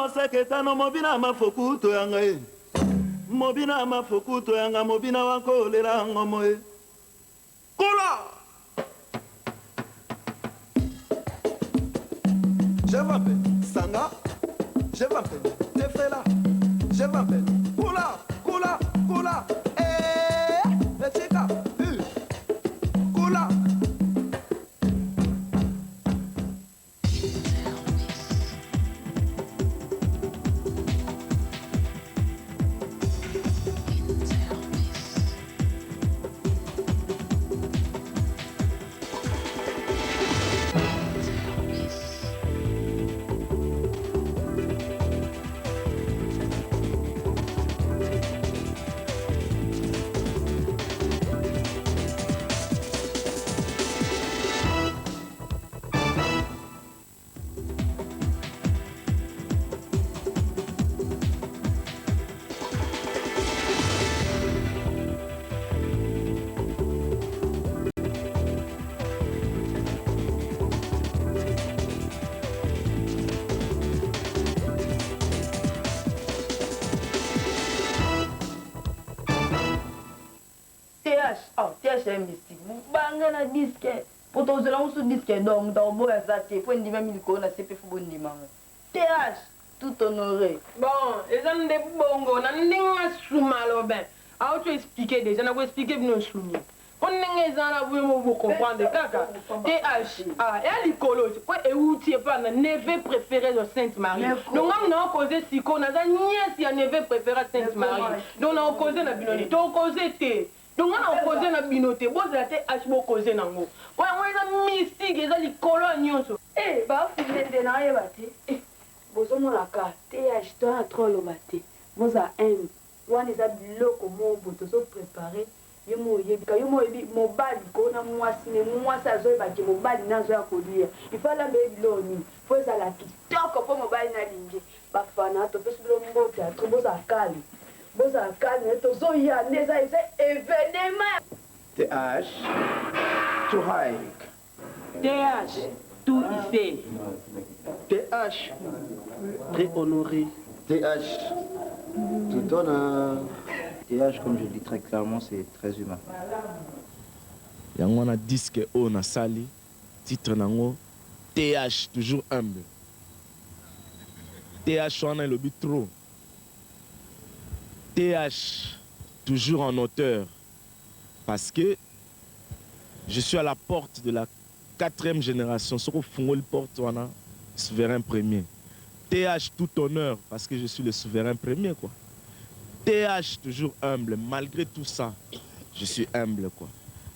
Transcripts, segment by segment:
Maseketano mobina mafokuto ya ngai mobina mafokuto ya nga mobina wa kolela ngomo e Kula! Je m'appelle Sanga, je m'appelle Tefela, je m'appelle Kula, Kula, Kula, eh, Echika, eh, Kula. TH oh TH ya mystique banga na disque po tozela ngo su disque d'or moto akoboya aza te po endimami likolo na se pe faut bondima ngo TH tout honore. Bon eza nde bongo na ndenge asuma lobin awuti o explique dejà nako explique bino lisusu nini po ndenge eza wana bino moko bo comprendre kaka TH ah eya likolo te po ewuti epa na neveu prefere ya sainte Marie donc nga nao cause sikoyo naza nièce ya neveu prefere ya sainte Marie donc nako cause na bino nini toko cause te donc nga nako cause na bino te bozela TH bo cause nango po yango eza mystique eza likolo ya nionso. Eh ba filme nde nayeba te eh bozo mona ka TH toza na trop oloba te bozala humble wana eza biloko moko boye tozo prepare yo moko oyebi ka yo moko oyebi mobali ko na muasi ne muasi azoyeba ke mobali ne azoya kolia il faut alamba ye biloko nini faut ezala kitoko po mobali ne alingi ba fana topesi bino mbote ya trop bozala calme bozala calme tozoya nde eza eza evenement. TH, to hike. TH, tout ife. TH, très honoré. TH, tout honneur. TH, comme je le dis très clairement, c'est très humain. Yango wana disque oyo nasali titre nango TH toujours humble. TH wana elobi trop. TH toujours en hauteur parce que je suis à la porte de la quatrième generation soki ofungoli porte wana souverain premier TH tout honneur parce que je suis le souverain premier quoi TH toujours humble malgre tout ça je suis humble quoi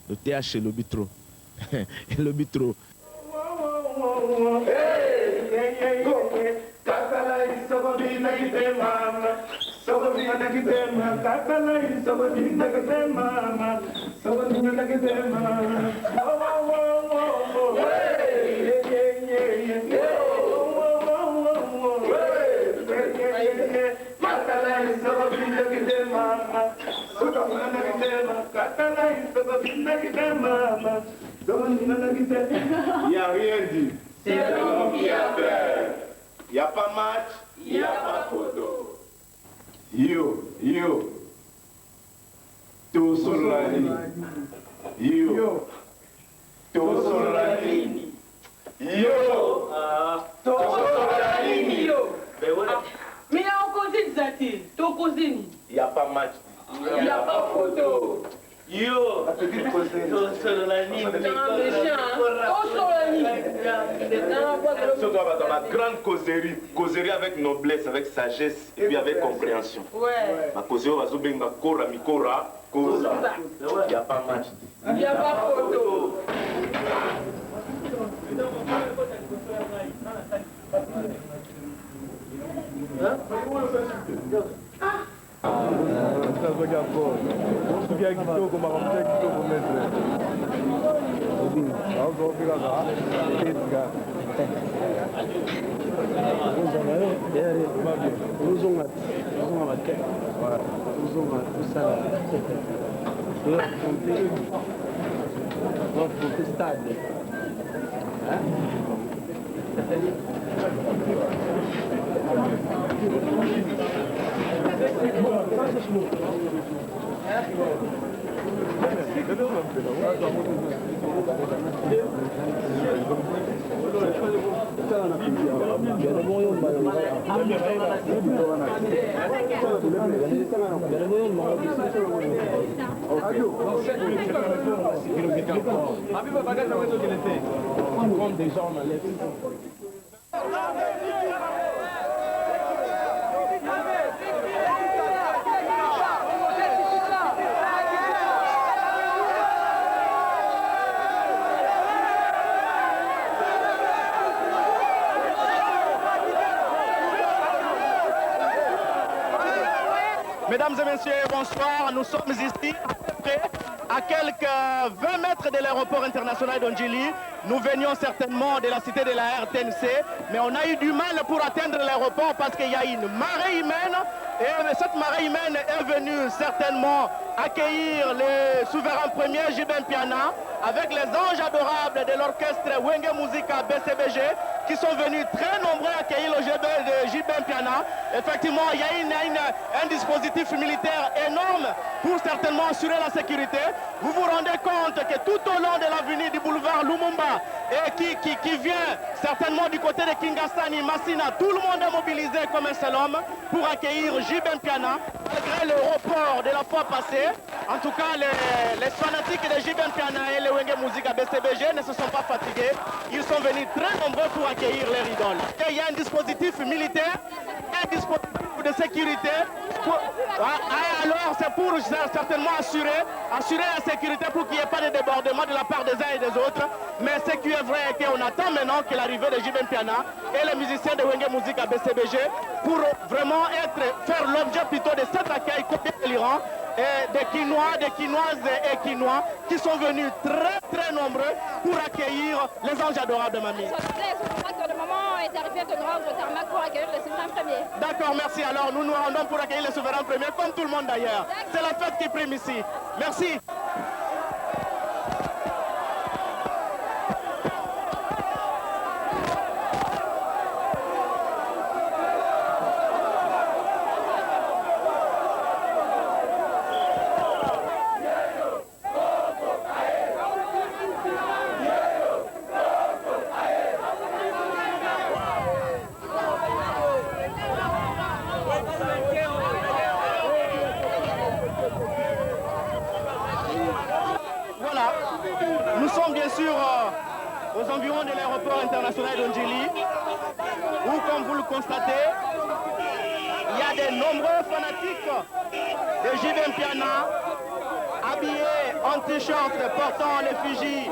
le TH elobi trop elobi trop. Il a rien dit. C'est l'homme qui a peur. Il a pas match, il a pas photo. Yo, yo. Tosolola nini? Yo. Tosolola nini? Yo. Tosolola nini? Yo. Mais ya okozi eza te. Tokozi nini? Il a pas match. Il a pas photo. Yo. Tosolola nini? Tosolola nini? Soki bato ba grande causerie, causerie avec noblesse, avec sagesse et puis avec compréhension. Ouais. Ba causerie oyo bazobenga kora mikora koza. Il y a pas match. Il y a pas photo. Suki ya kitoko, makambo ya kitoko maître. Azobi kaka tete kaka. Ozonga ozonga bake ozonga tosala toaffronte stade. Mesdames et messieurs, bonsoir. Nous sommes ici à peu près à quelques 20 mètres de l'aéroport international d'Ondjili. Nous venions certainement de la cité de la RTNC, mais on a eu du mal pour atteindre l'aéroport parce qu'il y a une marée humaine. Et cette marée humaine est venue certainement accueillir le souverain premier Jibin Piana avec les anges adorables de l'orchestre Wenge Musica BCBG qui sont venus très nombreux accueillir le GB de Jibin Piana. Effectivement, il y a un dispositif militaire énorme pour certainement assurer la sécurité. Vous vous rendez compte que tout au long de l'avenue du boulevard Lumumba et qui vient certainement du côté de Kingasani, Massina, tout le monde est mobilisé comme un seul homme pour accueillir Jibin Piana, malgré le report de la fois passée. En tout cas, les fanatiques de Jibin Piana et les Wenge Musica BCBG ne se sont pas fatigués. Ils sont venus très nombreux pour accueillir leur idole. Et il y a un dispositif militaire, un dispositif de sécurité. Alors, c'est pour certainement assurer la sécurité pour qu'il n'y ait pas de débordement de la part des uns et des autres. Mais ce qui est vrai est qu'on attend maintenant que l'arrivée de Jibin Piana et les musiciens de Wenge Musica BCBG pour vraiment faire l'objet plutôt de cet accueil délirant et des Kinois, des Kinoises et Kinois qui sont venus très très nombreux pour accueillir les anges adorables de Mamie. Le moment est arrivé de nous rendre au tarmac pour accueillir le souverain premier. D'accord, merci. Alors nous nous rendons pour accueillir le souverain premier, comme tout le monde d'ailleurs. C'est la fête qui prime ici. Merci. Nous sommes bien sûr aux environs de l'aéroport international d'Ondjili, où, comme vous le constatez, il y a de nombreux fanatiques de Jibin Piana, habillés en t-shirt portant l'effigie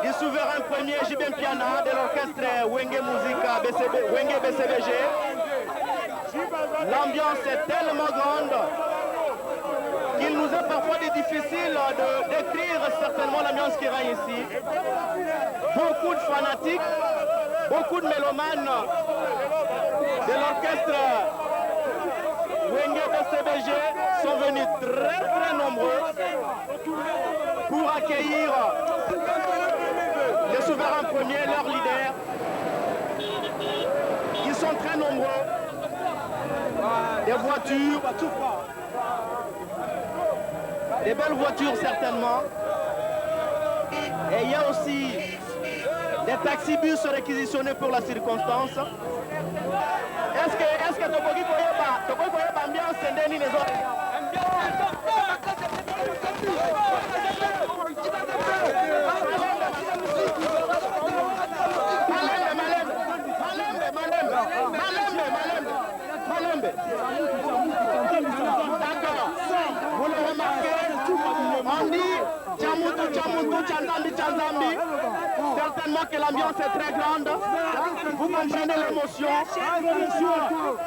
du souverain premier Jibin Piana de l'orchestre Wenge Musica BCB, Wenge BCBG. L'ambiance est tellement grande qu'il nous est parfois difficile de décrire certainement l'ambiance qui règne ici. Beaucoup de fanatiques, beaucoup de mélomanes de l'orchestre Wenge BCBG sont venus très très nombreux pour accueillir les souverains premiers, leur leader. Ils sont très nombreux. Des voitures, des belles voitures certainement. Et il y a aussi des taxibus réquisitionnés pour la circonstance. Est-ce que tokoki koyeba, tokoki koyeba ambiance ndeni les autres? Malembe, malembe, malembe, malembe, malembe, malembe. D'accord. Vous le remarquez, on dit Tchamutu, Tchamutu, Tchanzambi, Tchanzambi. Certainement que l'ambiance est très grande. Vous comprenez l'émotion.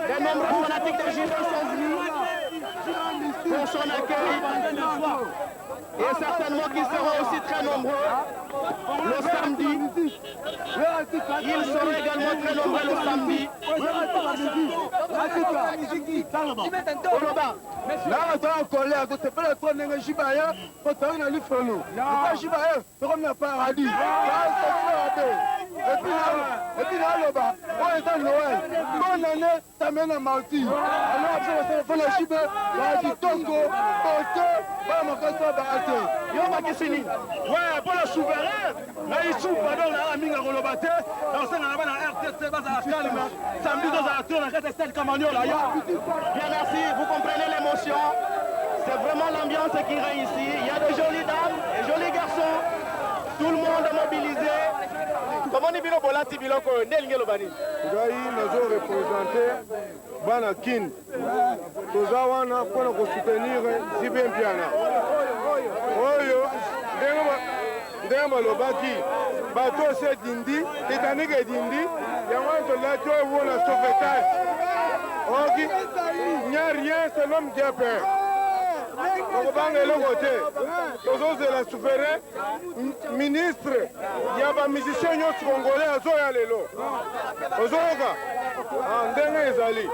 Les nombreux fanatiques de Gilles sont venus pour son accueil. Et certainement qu'ils seront aussi très nombreux le samedi. Ils seront également très nombreux le samedi. Là, on est en colère, c'est pas le trône de Jibaya, on est dans l'Ifrelo. Le Jibaya, c'est comme le paradis. Et puis naloba oyo eza Noël. Bonne année, tamena marti. Alors biso basala mpona jibe ya kitoko bote bana makasi oyo baa te. Yo bakisi nini? Ouais, mpo na souverain ngai supa donc naa mingi akoloba te, nakosenga na bana RTC bazala calme, samedi tozala to na kati ya stade Kamaniola ya. Bien, merci, vous comprenez l'émotion. C'est vraiment l'ambiance qui règne ici. Il y a de jolies dames et jolis garçons. Tout le monde est mobilisé. Tomoni bino bolati biloko oyo nde elingi eloba nini? Ngai nazo représente bana Kin, toza wana mpo na kosoutenir JB Mpiana oyo ndenge balobaki bato osi edindi, Titanic edindi, yango wana tolati oyo mpo na sauvetage. Oki nya rien, c'est l'homme qui a peur. Tokobanga eloko te, tozozela souverain ministre ya bamusicien nyonso congolais azoya lelo. Ozoyoka ndenge ezali.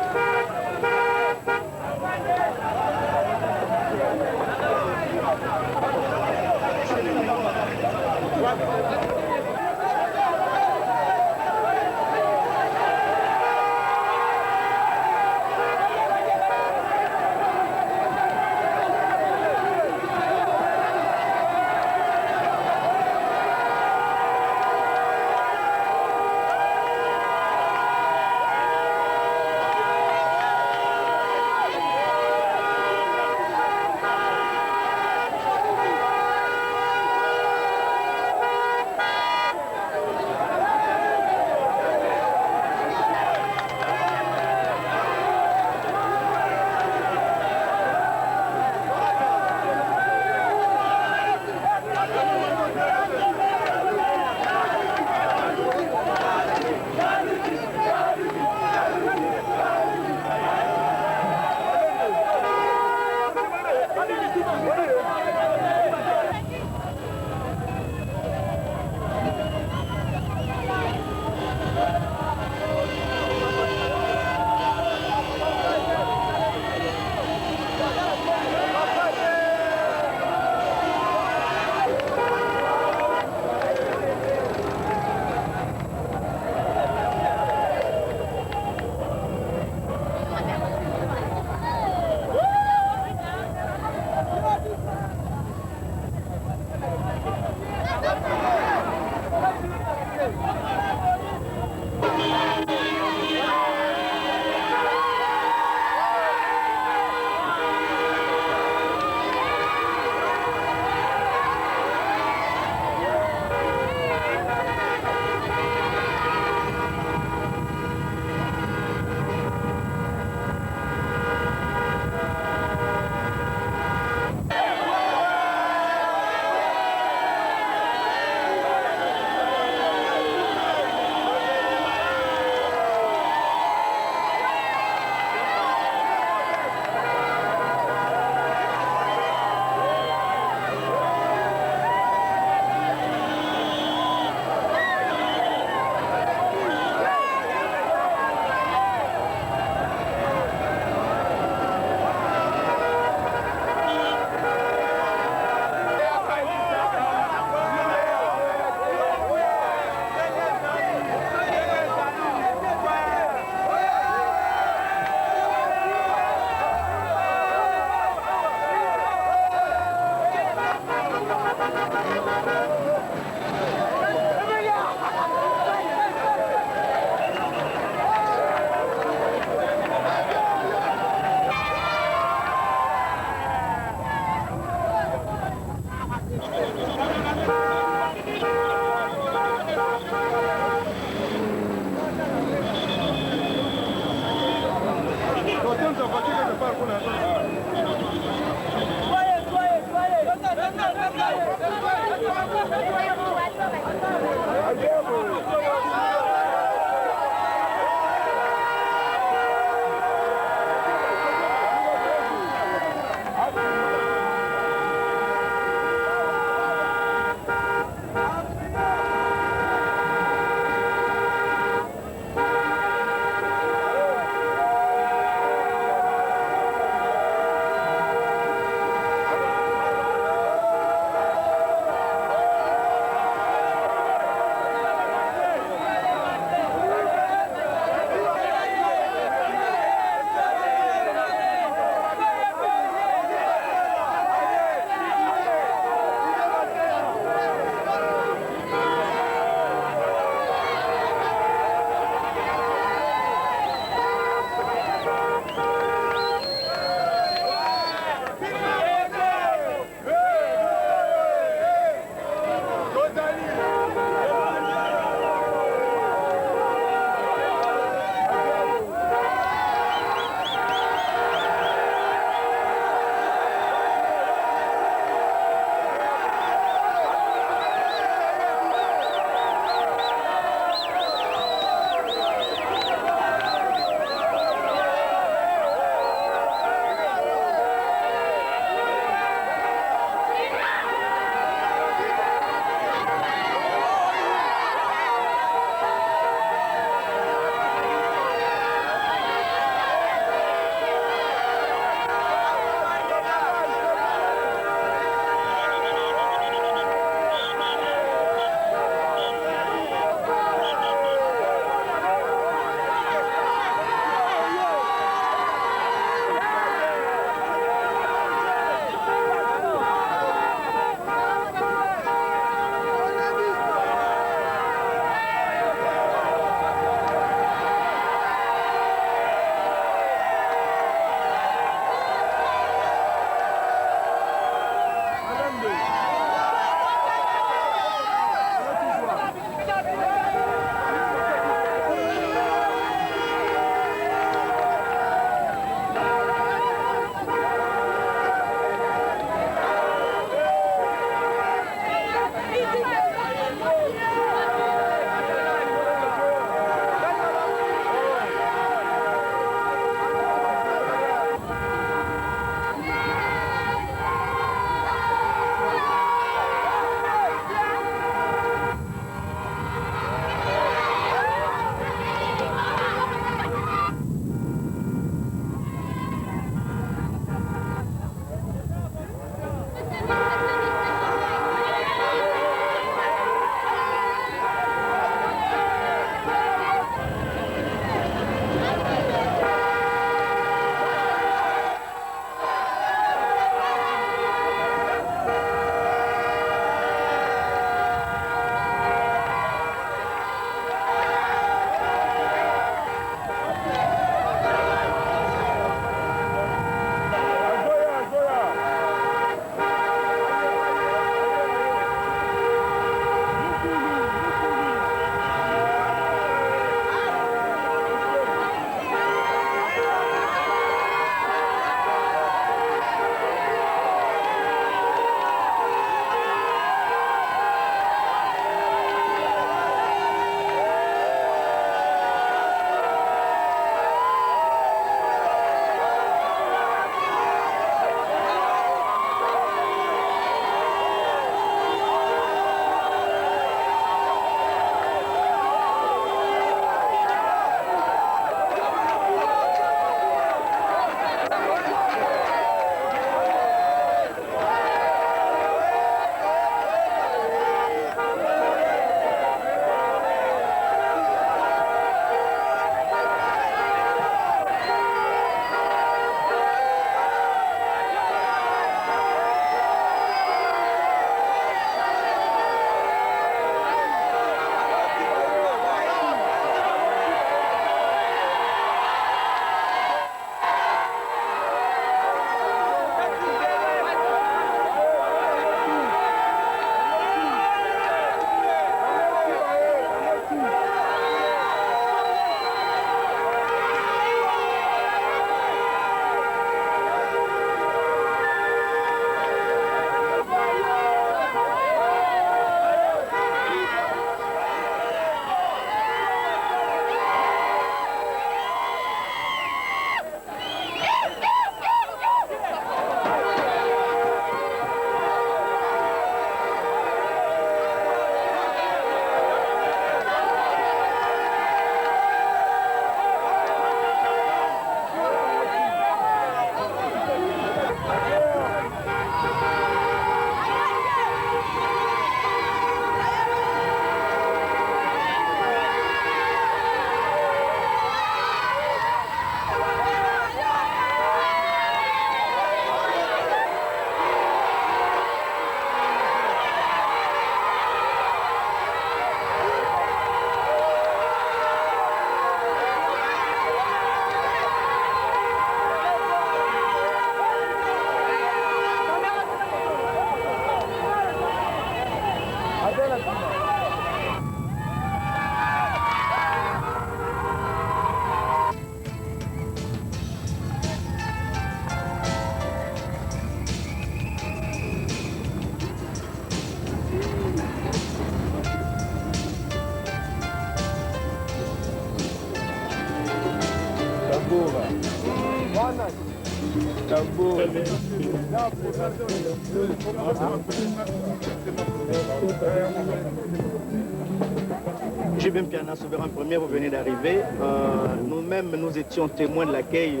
JB Mpiana, souverain premier, vous venez d'arriver. Euh, Nous-mêmes, nous étions témoins de l'accueil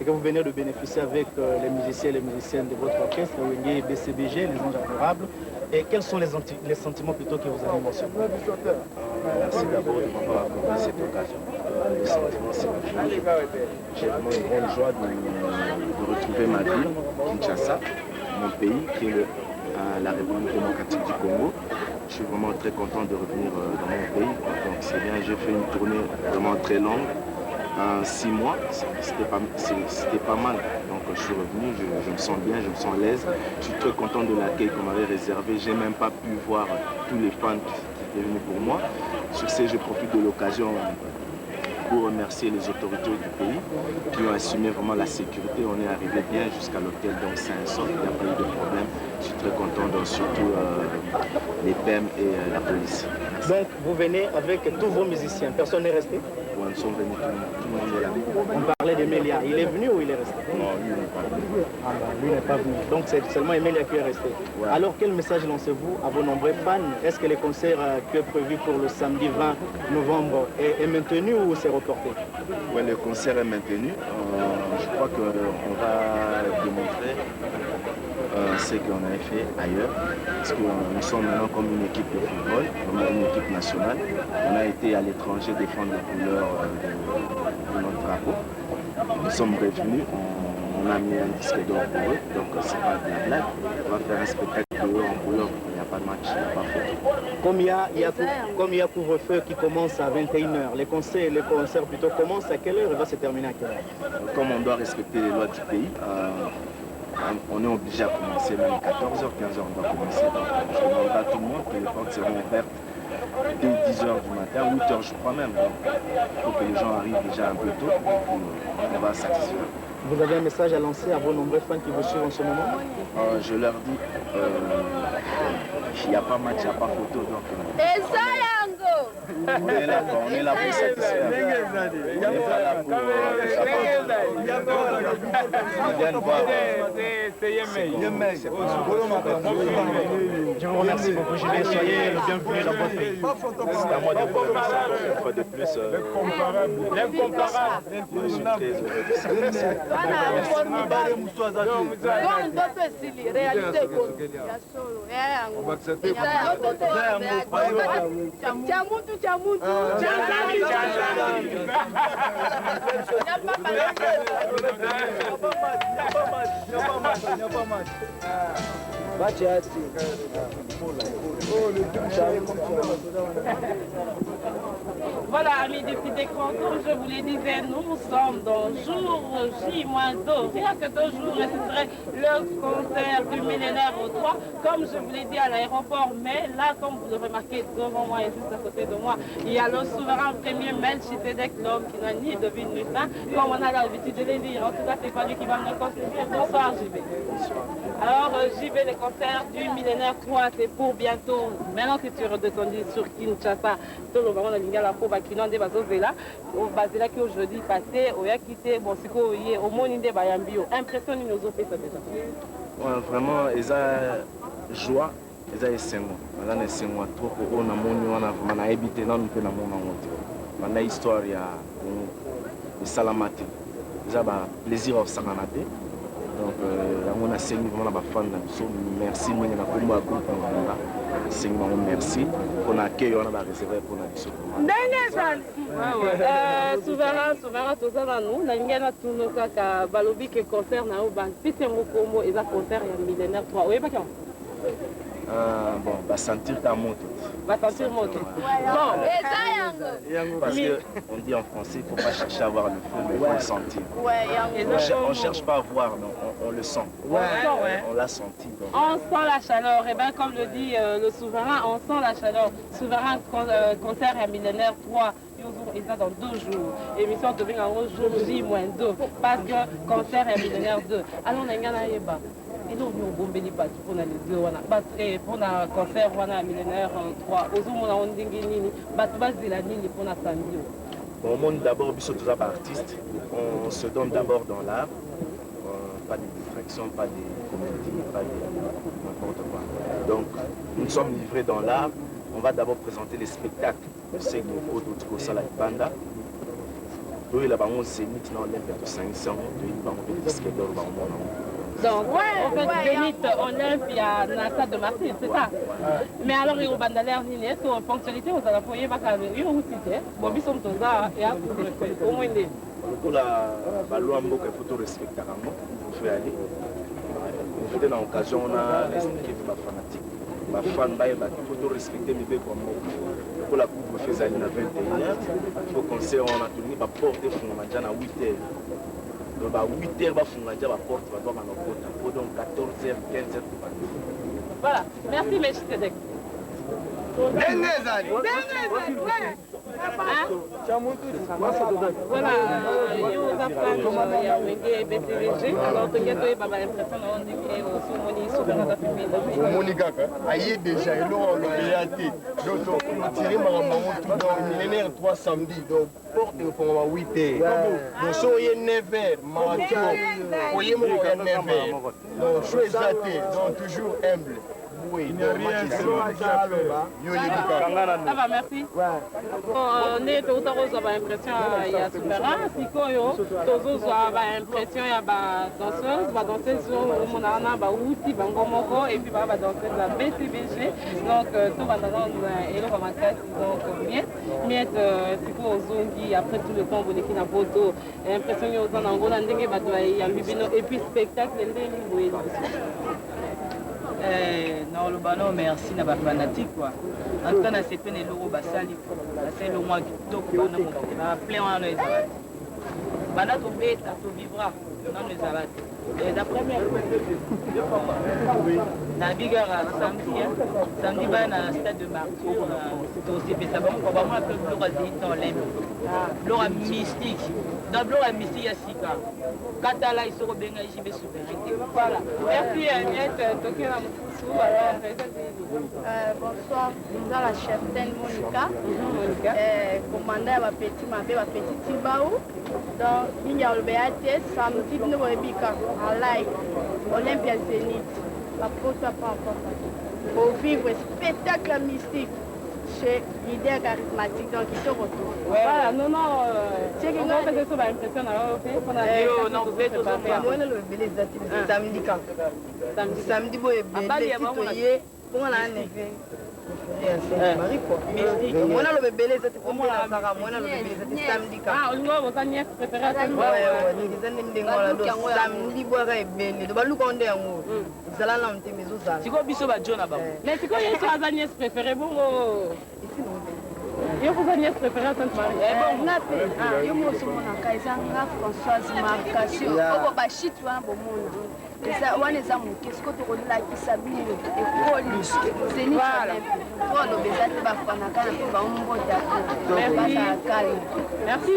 et que vous venez de bénéficier avec euh, les musiciens et les musiciennes de votre orchestre, Wenge BCBG, les Anges Adorables. Et quels sont les, les sentiments plutôt que vous avez mentionnés Merci d'abord de m'avoir accordé cette occasion. Euh, le sentiment, c'est la joie. J'ai vraiment une grande joie de, de retrouver ma ville, Kinshasa, mon pays, qui est le, euh, la République démocratique du Congo. Je suis vraiment très content de revenir euh, dans mon pays. Donc c'est bien, j'ai fait une tournée vraiment très longue, six mois, c'était pas, pas mal. Donc je suis revenu, je, je me sens bien, je me sens à l'aise. Je suis très content de l'accueil qu'on m'avait réservé. J'ai même pas pu voir tous les fans qui, qui étaient venus pour moi. Sur ce, je profite de l'occasion pour remercier les autorités du pays qui ont assumé vraiment la sécurité. On est arrivé bien jusqu'à l'hôtel, donc c'est un sauf, il n'y a pas eu de problème. Je suis très content, donc surtout euh, les PEM et euh, la police. Donc vous venez avec tous vos musiciens, personne n'est resté Ouais, nous sommes venus, tout, tout le monde est là. On parlait d'Emelia, il est venu ou il est resté Non, lui n'est pas venu. Ah ben, lui n'est pas venu. Donc c'est seulement Emelia qui est resté. Ouais. Alors quel message lancez-vous à vos nombreux fans Est-ce que le concert euh, qui est prévu pour le samedi 20 novembre est, est maintenu ou c'est reporté Oui, le concert est maintenu. Euh, je crois qu'on va démontrer euh, ce qu'on avait fait ailleurs. Parce que nous sommes maintenant comme une équipe de football, vraiment une équipe nationale. On a été à l'étranger défendre les couleurs de, de notre drapeau. Nous sommes revenus, on, on a mis un disque d'or pour eux, donc c'est pas de la blague. On va faire un spectacle pour eux en couleur, il n'y a pas de match, il n'y a pas photo. Comme il y a, il y a, comme il y a couvre-feu qui commence à 21h, les concerts, les concerts plutôt commencent à quelle heure et va se terminer à quelle heure Comme on doit respecter les lois du pays, euh, on est obligé à commencer même 14h, 15h on doit commencer. Donc je demande à tout le monde que les portes seront ouvertes dès 10h du matin, 8h je crois même. Donc il faut que les gens arrivent déjà un peu tôt et puis on va satisfaire. Vous avez un message à lancer à vos nombreux fans qui vous suivent en ce moment euh, Je leur dis, il n'y a pas match, il n'y a pas photo. Donc, euh, on est là, quoi, on est là pour satisfaire. On n'est pas là pour... Euh, viennent voir. Je vous remercie beaucoup, Julien. Soyez le bienvenu dans votre pays. C'est à moi de vous remercier encore une fois de plus. L'incomparable. Je suis très heureux de ça. Merci. Donc ndoto esili réalité ekomi ya solo ya yango cha mutu cha mutu Voilà, amis du petit écran, comme je vous le disais, nous sommes dans jour J-2. Rien que deux jours, et ce serait le concert du millénaire au 3, comme je vous l'ai dit à l'aéroport. Mais là, comme vous le remarquez devant moi et juste à côté de moi, il y a le souverain premier Melchizedek, l'homme qui n'a ni de ni fin, comme on a l'habitude de le dire. En tout cas, c'est pas lui qui va me conseiller. Bonsoir, JB. Bonsoir. Alors, JB, le concert du millénaire 3, c'est pour bientôt. Maintenant que tu es redescendu sur Kinshasa, toloba ngo na lingala mpo bakino nde bazozela bazelaki yo jeudi passé oyaki te bon sikoyo oye omoni nde bayambi yo impression nini ozopesa déjà ouais, vraiment eza joie eza esengo naza na esengo ya trop oyo namoni wana vraiment nayebi te nanu mpe namona yango te banda histoire ya Congo esalama te eza ba plaisir ya kosakana te donc euh, yango nasengi vraiment na bafan na biso merci mingi na nkombo ya groupe mobimba nasengi bango merci mpona accueil wana bareserve mpona biso ndenge ezali souverain souverain toza nanu nalingi natuna kaka balobi ke concert na yo bapesi yango nkombo eza concert ya millénaire 3 oyebaki yango Euh, bon, bah sentir ta moto. Bah sentir moto. Bon, parce que on dit en français, il faut pas chercher à voir le feu, mais il faut le sentir. Ouais, on, on cherche pas à voir, mais on, on le sent. Ouais. On, ouais. on l'a senti. Donc. On sent la chaleur. Et bien, comme le dit euh, le souverain, on sent la chaleur. Souverain con, euh, concert à millénaire 3. eza dans deux jours émission tobenga yango jour j moins 2 parce que concert ya millénaire 2 alors na ngai nayeba eloko nini obombeli bato mpona les deux wana mpona concert wana ya millénaire 3 ozomona yango ndenge nini bato bazela nini mpona samedi oyo Bon, au monde d'abord, biso toza ba artiste, on se donne d'abord dans l'art. Pas de distraction, pas de comédie, pas de n'importe quoi. Donc, nous sommes livrés dans l'art. On va d'abord présenter les spectacles de Sego oyo touti kosala libanda. Toyela bango Zenith na Olympia tosangisi yango, toyebi bango mpe disque d'or bakomona yango. Donc, en fait, Zénith, Olympia, na stade de Martyrs, c'est ça? Mais alors, ekobanda l'heure nini? Est-ce que ponctualité ozala po oyebaka yo outi te? Bon, biso moto oza ya au moins nde. Lokola ba loi mboka il faut to respectaka yango, il faut aller. Profiter na occasion wana na expliquer pe ba fanatiques, ba fans bayeba qu'il faut to respecter mibeko ya mboka. Lokola couvre-feu ezali na 21 heures, il faut concert wana tolingi ba porte efungama dejà na 8 heures. Donc ba 8 heures bafunga dejà ba porte bato babanda kokota po donc 14 heures 15 heures tobandi. Voilà, merci Melchisedec. Ndenge ezali. Voilà, yo oza fan ya Wenge BCBG, alors tolingi toyeba ba impression na yo ndenge osi omoni soki aza pembeni. Omoni kaka aye deja eloko alobeya te donc totire makambo yango tout donc millénaire 3 samedi donc porte efongama 8 heures donc soki oye 9 heures mawa trop oye moko oya 9 heures donc choix eza te donc toujours humble. Ça va, merci. Bon, nde touta kozwa ba impression ya souverain sikoyo tozozwa ba impression ya ba danseuse ba danseuse oyo omona wana bawuti bango moko et puis baa ba danseuse ya BCBG donc tobanda nanu eloko ya makasi donc miette miette sikoyo ozongi après tout le temps boleki na poto impression nini oza na yango na ndenge bato bayambi bino et puis spectacle ndenge nini boye liboso. Eh, nakoloba no merci na bafanatique kua en tout cas nasepe na eloko basali basali eloko mwa kitoko banda mokili ba plein wana no ezala te banda tobeta tovivra nano ezala te eza première na bigara samedi samedi baya na stade de martyr tosepesa bango kua bango mpe biloko ya zenith na olembe biloko ya mystique donc biloko ya mystique ya sika katala isoko benga jb Voilà. Merci Agnès, toke na mosusu alors eza nini? Bonsoir, eza la cheftaine Monica. Monica. Commandant ya ba petit mabe ba petit Tibau. Donc mingi ya oloba ya te samedi bino boyebi kaka alai Olympia Zenith ba poto pas encore pour vivre spectacle mystique. Chez leader charismatique donc kitoko trop. Voilà, non non. On va faire ba impression na yo pe pona yo non pe to mwana lo ebele eza te samedi kaka. Samedi samedi boye ebele ti toye bongo na neve. Marie quoi. Mwana lo ebele eza te mwana azaka mwana lo ebele eza te samedi kaka. Ah, olingo boza nièce préférée à Ouais ouais, eza nde ndenge wana do samedi bwaka ebele. Do baluka nde yango. Zala nanu te mais ozala. Sikoyo biso ba djo na bango. Mais sikoyo ye so aza nièce préférée bongo. Yo koza nièce préférée ya Sainte Marie. Eh bongo. Nga pe ah yo moko ozomonaka eza nga Françoise Marcasio oyo ba shit wana bomona eza wana eza moke sikoyo tokolakisa bino ekoli zenith olympe po aloba eza te bafanaka na mpe baombota bazala calme. Merci.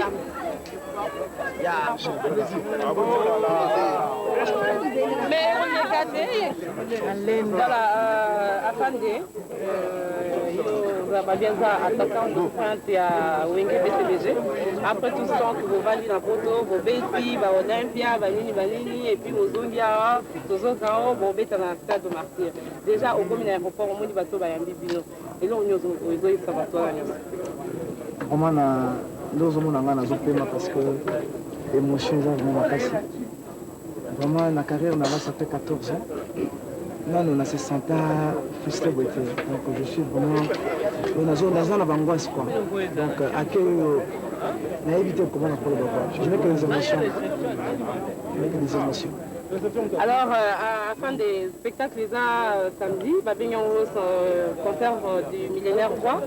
Mais oleka te voilà afande yo babia aza attaquant de pointe ya Wenge BCBG après tout ce temps que bovandi na poto bobeti ba Olympia banini banini et puis bozongi awa tozoka o bobeta na stade de martyr déjà okomi na aéroport omoni bato bayambi bino Eloko nini ozo yebisa batu wana nionso? Vraiment na nde ozomona nga nazo pema parce que emotion eza vraiment makasi. Vraiment na carrière na nga ça fait 14 ans nanu na se senta frustré boye te donc je suis vraiment nazo naza na bangoisse quoi donc accueil oyo nayebi te comment nakoloba quoi je n'ai que des émotions je n'ai que des émotions. Alors, à la fin des spectacles, eza samedi, babengi yango concert du millénaire 3.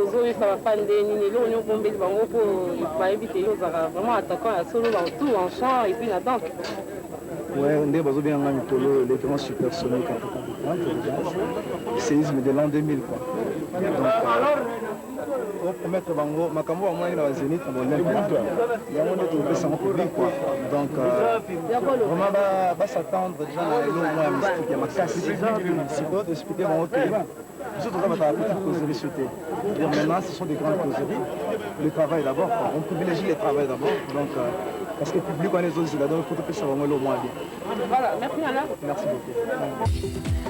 Ozoyebisa bafan nde nini eloko nini obombeli bango mpo bayebi te yo ozalaka vraiment attaquant ya solo tout en chant et puis na danse. Ouais, nde bazobenga nga mikolo oyo le grand supersonique attaquant de pointe de danse, séisme de l'an 2000 quoi. Donc, To promettre bango makambo bamonaki na ba Zenith na ba Olympia yango nde tokopesa yango public quoi. Donc vraiment ba ba s'attendre déjà na eloko moko ya mystique ya makasi. Sikoyo to expliquer bango que biso toza bato ya petite causerie sur te. Dire maintenant ce sont des grandes causeries. Le travail d'abord quoi. On privilégie le travail d'abord. Donc Parce que public wana ezozela, donc faut topesa bango eloko mwa bien. Voilà, merci Nana. Merci beaucoup.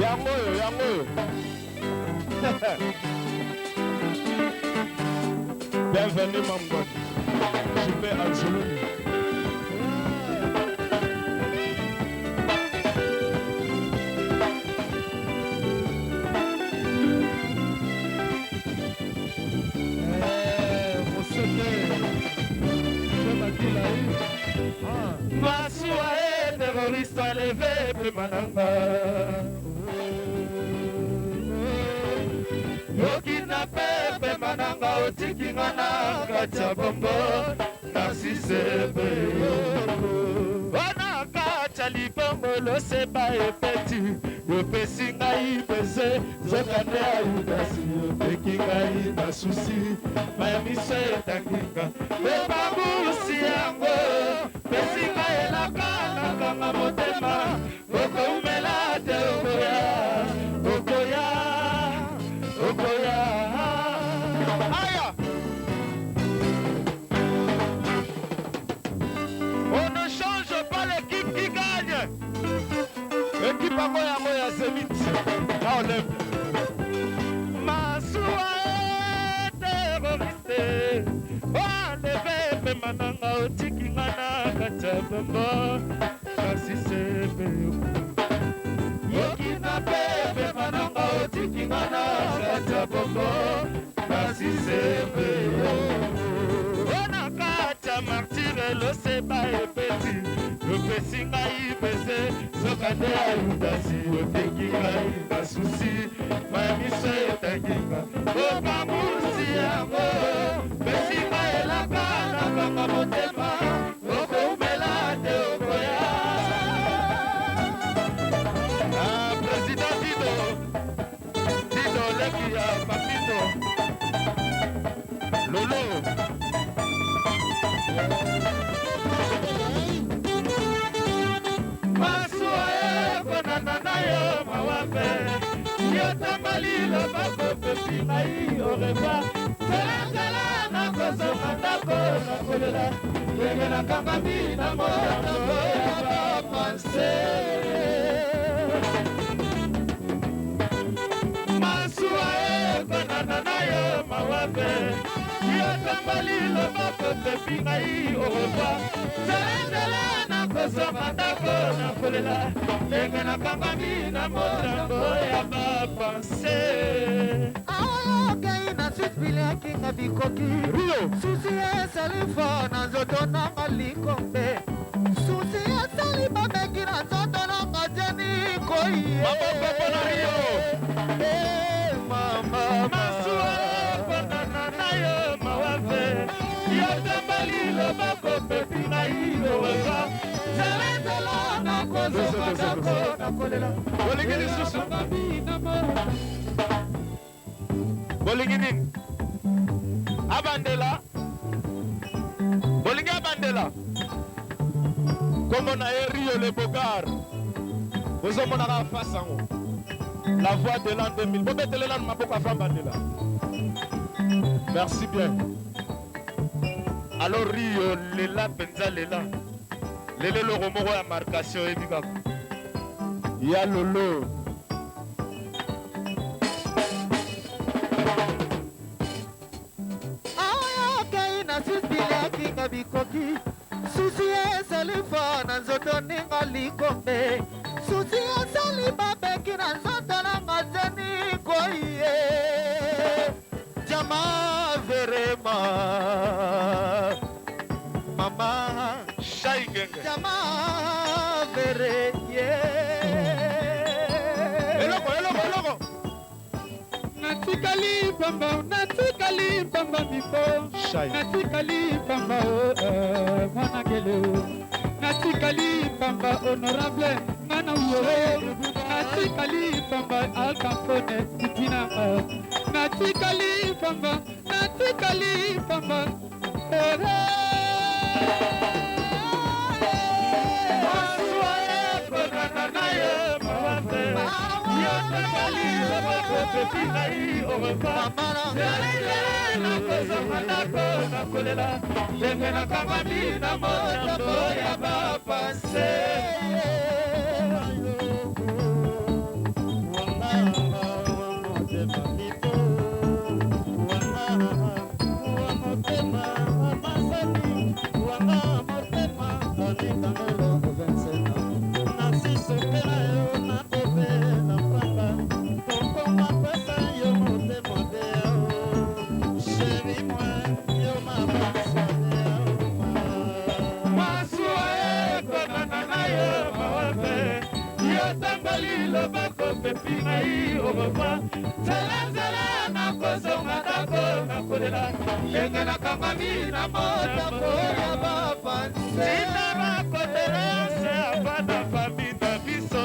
Yango oyo, yango oyo. Bienvenue Mamgon. JP Anzuluni. Masuwa e terroriste aleve pema nanga yoki na pepe mananga otiki nga na kati ya bongo nasisebe wana kati ya libongo loseba epeti opesi ngai beze nzokande ya yudasi oteki ngai na susi maya miso etanginga ebangusi yango pesi ngai elaka nakanga motema okoumela te okoya okoya okoya aya. On ne change pas l'équipe qui gagne. Équipe yango yango ya Zenith na Olympe. Masuwa e terroriste oleve pema nanga otiki nga na kati ya bongo kasi sepe yoki na pepe mananga otiki nga na kati ya bongo kasi sepe ona kati ya martire loseba epeti opesi ngai bese nzokande ya yudasi oteki ngai na susi maya miso etanginga okamusi yango pesi ngai elaka nakanga motema okoumela te okoya. Ah, président Dido Dido leki ya Papito Lolo. Masuwa ekonana na yo mawape yo tambali loboko pepi ngai au revoir zelazela nakozonga ndako nakolela ndenge nakangami na motambo ya bapanse masuwa ekonana na yo mawape yo tambali loboko pepi ngai au revoir zelazela nakozonga ndako nakolela ndenge nakangami na motambo ya bapanse. Aoyokei na suspiliakinga bikoki susi esali fo na nzoto nanga likombe susi esali bameki na nzoto nanga jeni koye maboko mpona Rio. Mama masuwa ekonana na yo mawafe yo tambali loboko pepi ngai owefa zelezela nakozonga ndako nakolela. Bolingi lisusu bolingi nini abandela bolingi abandela kombo na ye Rio le Bogar bozomonaka face yango la voix de l'an 2000 bobetele nanu maboko afa bandela. Merci bien. Alors Rio lela mpenza lela lelo eloko moko ya marcation oyebi kaka ya lolo. Aoyokei na suspiliakinga bikoki susi esali fo na nzoto ninga likombe susi esali babeki na nzoto nanga zeni koye jama verema mama Shai Ngenge jama vere ye eloko eloko eloko. Natikali pamba natikali pamba bifo Shai. Natikali pamba o mwana ngele o natikali pamba honorable ngana uyo natikali pamba alkampone titina natikali pamba natikali pamba ere. Masuwa ekonana na ye mawafe yo tambali loboko pepi ngai au revoir zelezele nakozonga ndako nakolela ndenge nakangami na motambo ya bapanse. Otamboli loboko pepi ngai au revoir. Nzela nzela nakozonga ndako nakolela ndenge nakangami na motako ya bafanse. Tina bakondoleance ava na fami na biso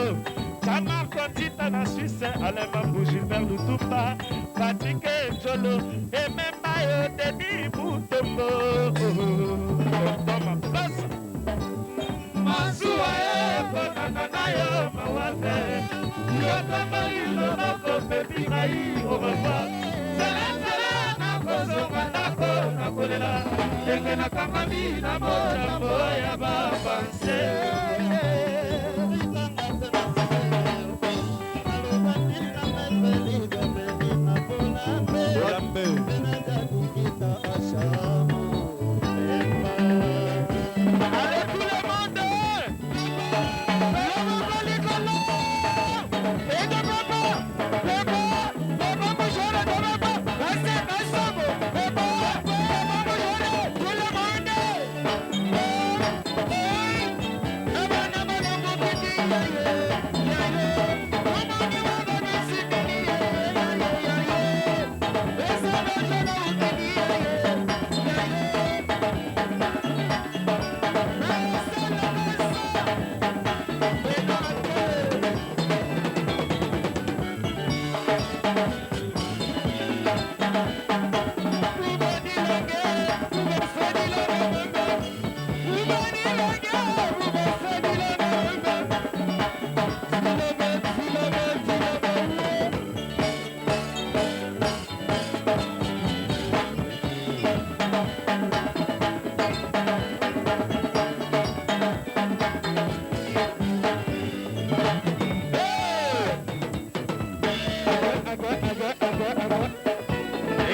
Jean-Marc Tita na Suisse, Alain Mambu, Gilbert Lutumba, Patrick Njolo, Ememba yo Denis Mutombo. Tonton Mapasa. Masuwa ekonana na yo mawa te. Yo tambali loboko pepi ngai au revoir. Nzela nzela nakozonga ndako nakolela ndenge nakangami na motambo ya bapanse. Allez tout le monde! Loboko likolo! Ete papa! Papa! Papa Mujoro, papa! Kase, kasambo! Papa! Papa Mujoro, tout le monde! Abana balongo kiti, ya ye, ya ye. Omoni baba bisikini, ya ye, ya ye. Esa bajana ukini, ya ye, ya ye.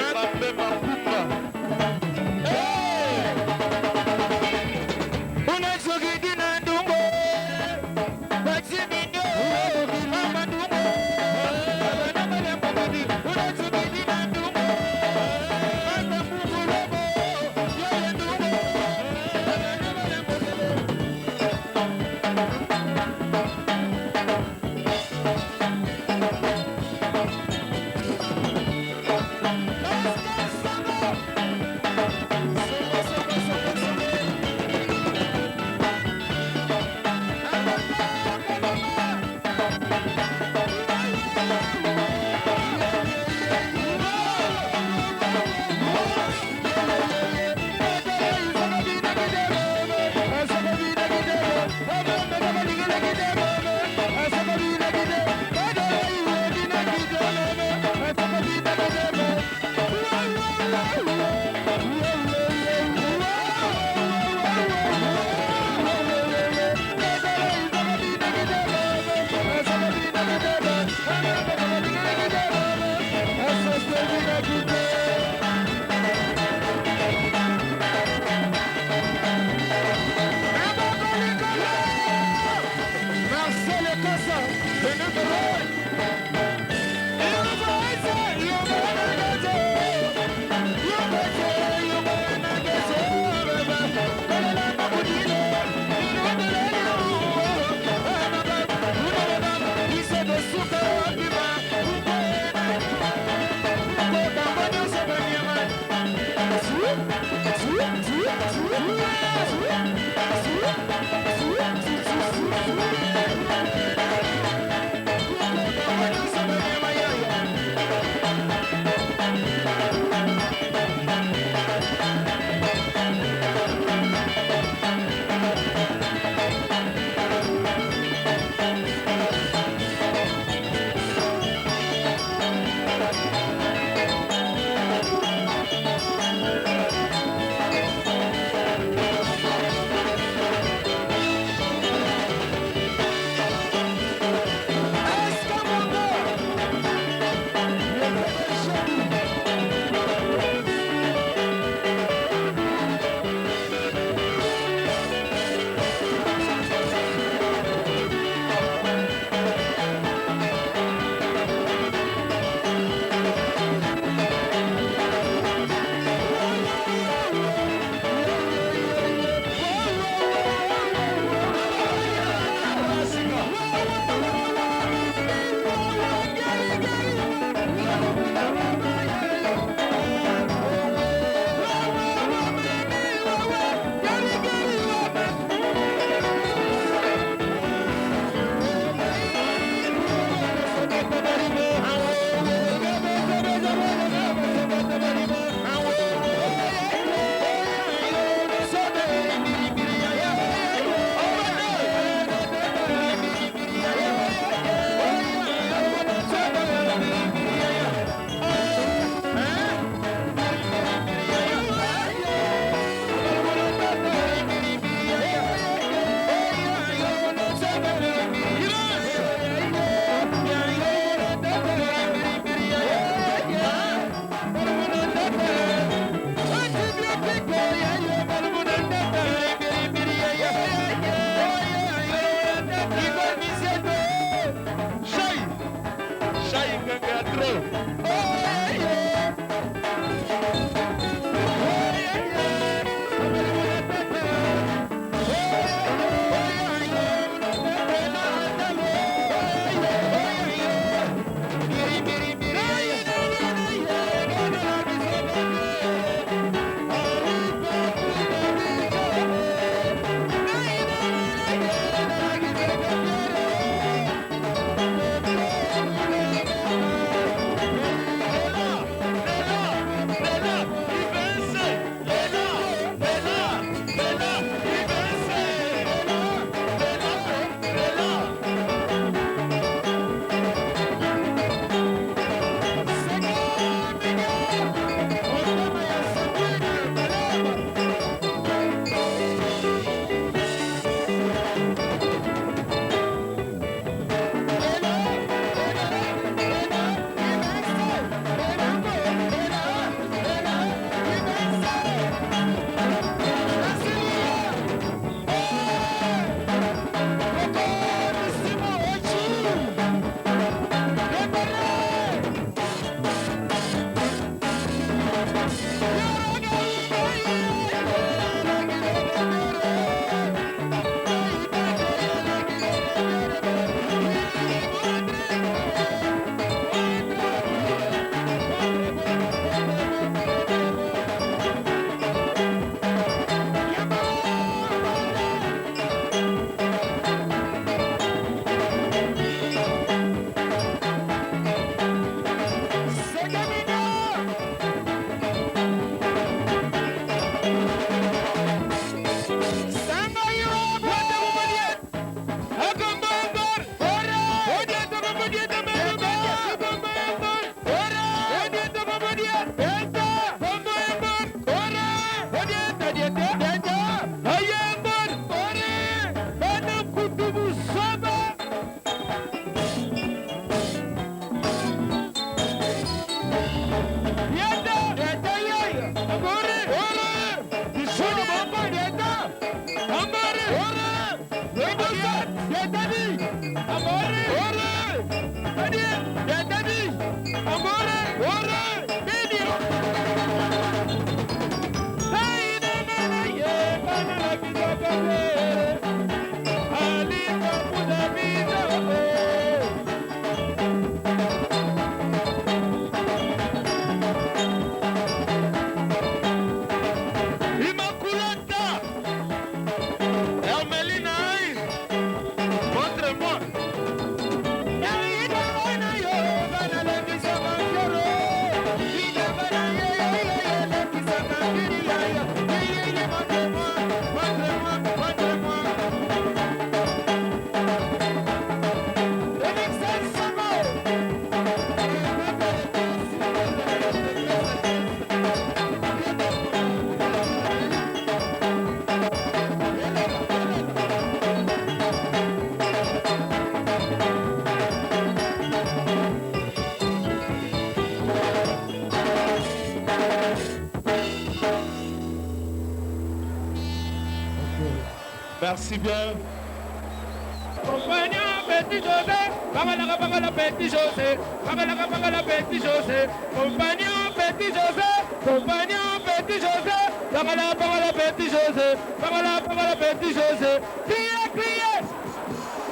Ebambe Makumba. Unazogidina ndungo Bachiminyo Mama ndungo Abana malembo mudi Unazogidina ndungo Mama mungu lobo Yoye ndungo Abana malembo mudi. Marcel Ekosa, Benito Thank you. Immaculata Hermeline aïe Montre-moi Merci bien. Compagnon petit José, babalaka bakala petit José, babalaka bakala petit José, compagnon petit José, compagnon petit José, bakala bakala petit José, bakala bakala petit José. Criez, criez,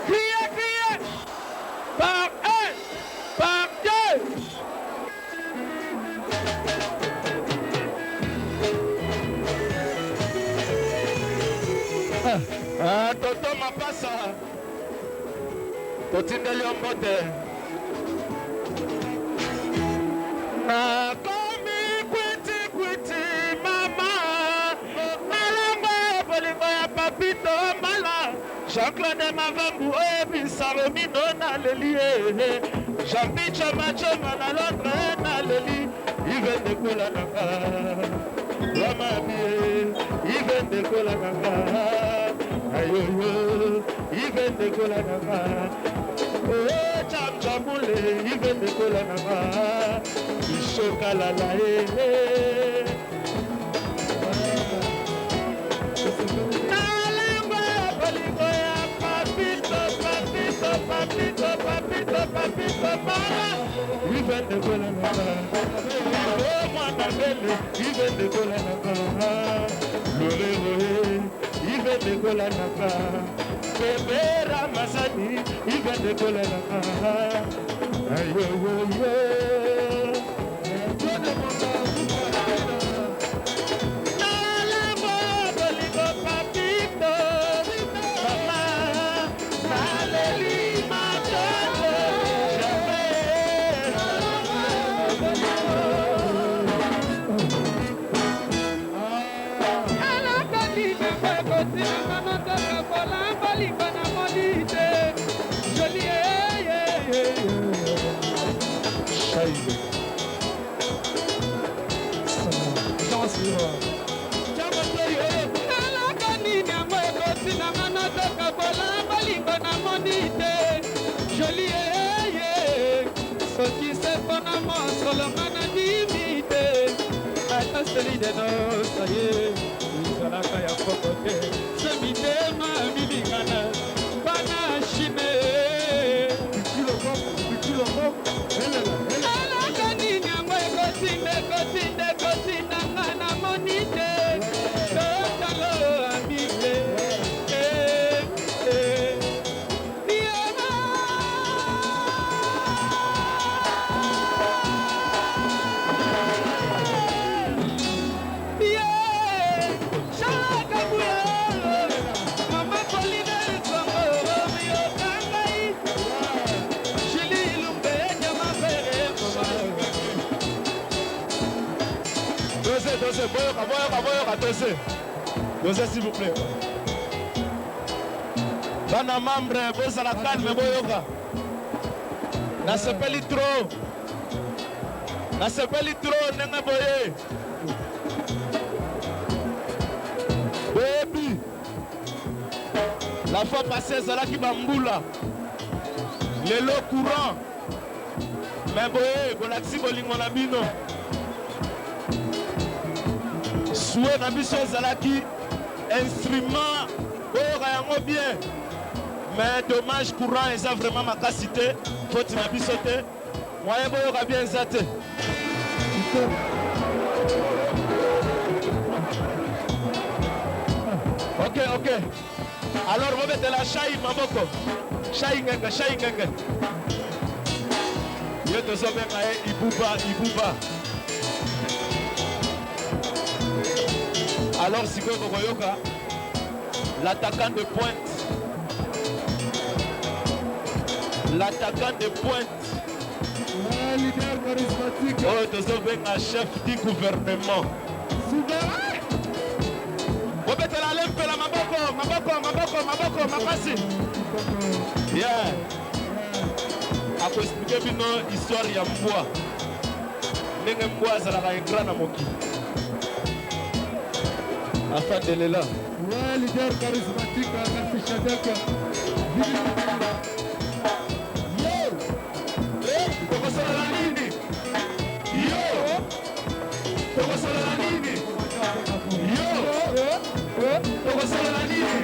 criez, criez, par un, par deux. Ah, tonton Mapasa totindeli yo mbote nakomi kwitikwiti mama nalongo bolingo ya papito mbala jean-claude mavambu oyebisa romino naleli ye jean-picho machoma na londre naleli ive ndekola nanga wamabie ive ndekola nanga ayoyo ive ndekola nanga oye chamchamule ive ndekola nanga isokalala ye nalangwa bolingo ya papito papito papito papito papito mama ive ndekola nanga ive mwana bele ive ndekola nanga loreroe ive ndekola nanga bebe ramasani ive ndekola nanga ayoyoyo Nalangwa bolingo papito mama naleli matoto Eloko nini yango ekotinanga nazokabola bolingo namoni te joli eye soki se mpona mosolo nga nandimi te ata selide nosa ye ezalaka ya poko te se mitema milingana bana chine eloko nini yango ekotinda ekotinda ekotinda nga namoni te totalo amile Dosez, dosez, boyoka, boyoka, boyoka, dosez. Dosez s'il vous plaît. Bana membre, bozala calme, boyoka. Nasepeli trop. Nasepeli trop ndenge boye. Boyebi. La fois passée ezalaki bambula. Lelo courant. Mais boye, bolakisi bolingo na bino. Souhait na biso ezalaki instrument boyoka yango bien. Mais dommage courant eza vraiment makasi te, faute na biso te. Moyen boyoka bien eza te. Ok, ok. Alors bobetela Shai maboko. Shai Ngenge, Shai Ngenge. Ye tozobenga ye Ibuba, Ibuba. Alors sikoyo bokoyoka l'attaquant de pointe. L'attaquant de pointe. Le leader charismatique. Oyo tozobenga chef du gouvernement. Souverain. Bobetela lempela maboko, maboko, maboko, maboko, makasi. Yeah. Akoexplike bino histoire ya mbwa. Ndenge mbwa azalaka ingrat na mokili. Afandelela. Ouais, leader charismatique, merci Shadek. Tokosolola nini? Yo! Tokosolola nini? Yo! Tokosolola nini?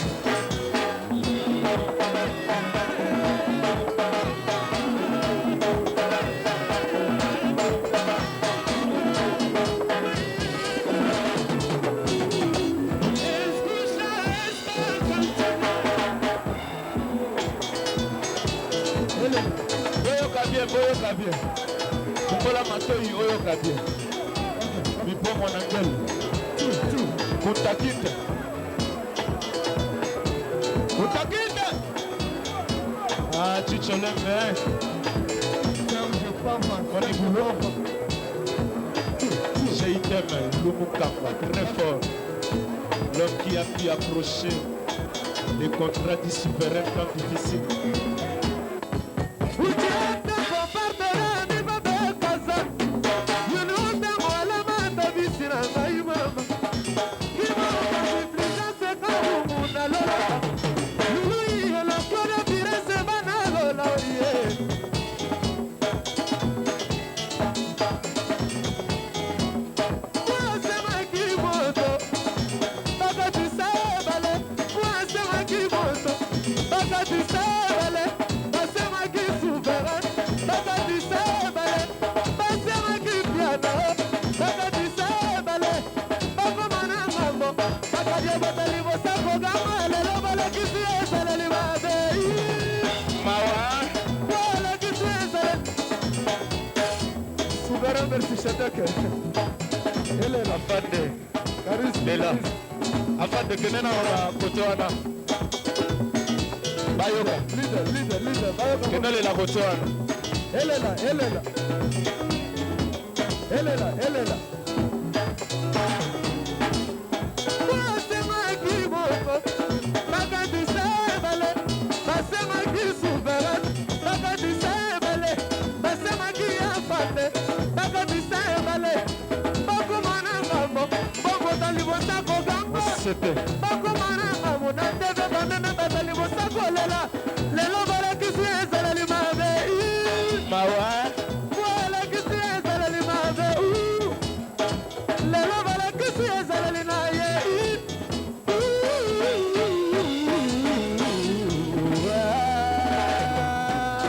Boyoka bien, boyoka bien. Fungola matoi oyoka bien. Mipongo na ngele. Kutakite. Kutakite. Ah, Chicho Lembe. Serge Pamba, Serge Pamba. GITM, Lumukamba, très fort. L'homme qui a pu approcher les contrats du souverain temps difficile. Souverain merci Shadek. Elela. Afande. Charisme. Lela. Afande kende na ba kote wana. Bayoka. Leader, leader, leader. Bayoka. Kende lela kote wana. Elela, elela. Elela, elela. Sete. Bakoma na ngambo na tv bameme bato liboso kolela lelo balakisi ezaleli mabe. Mawa. Balakisi ezaleli mabe. Lelo balakisi ezaleli na ye.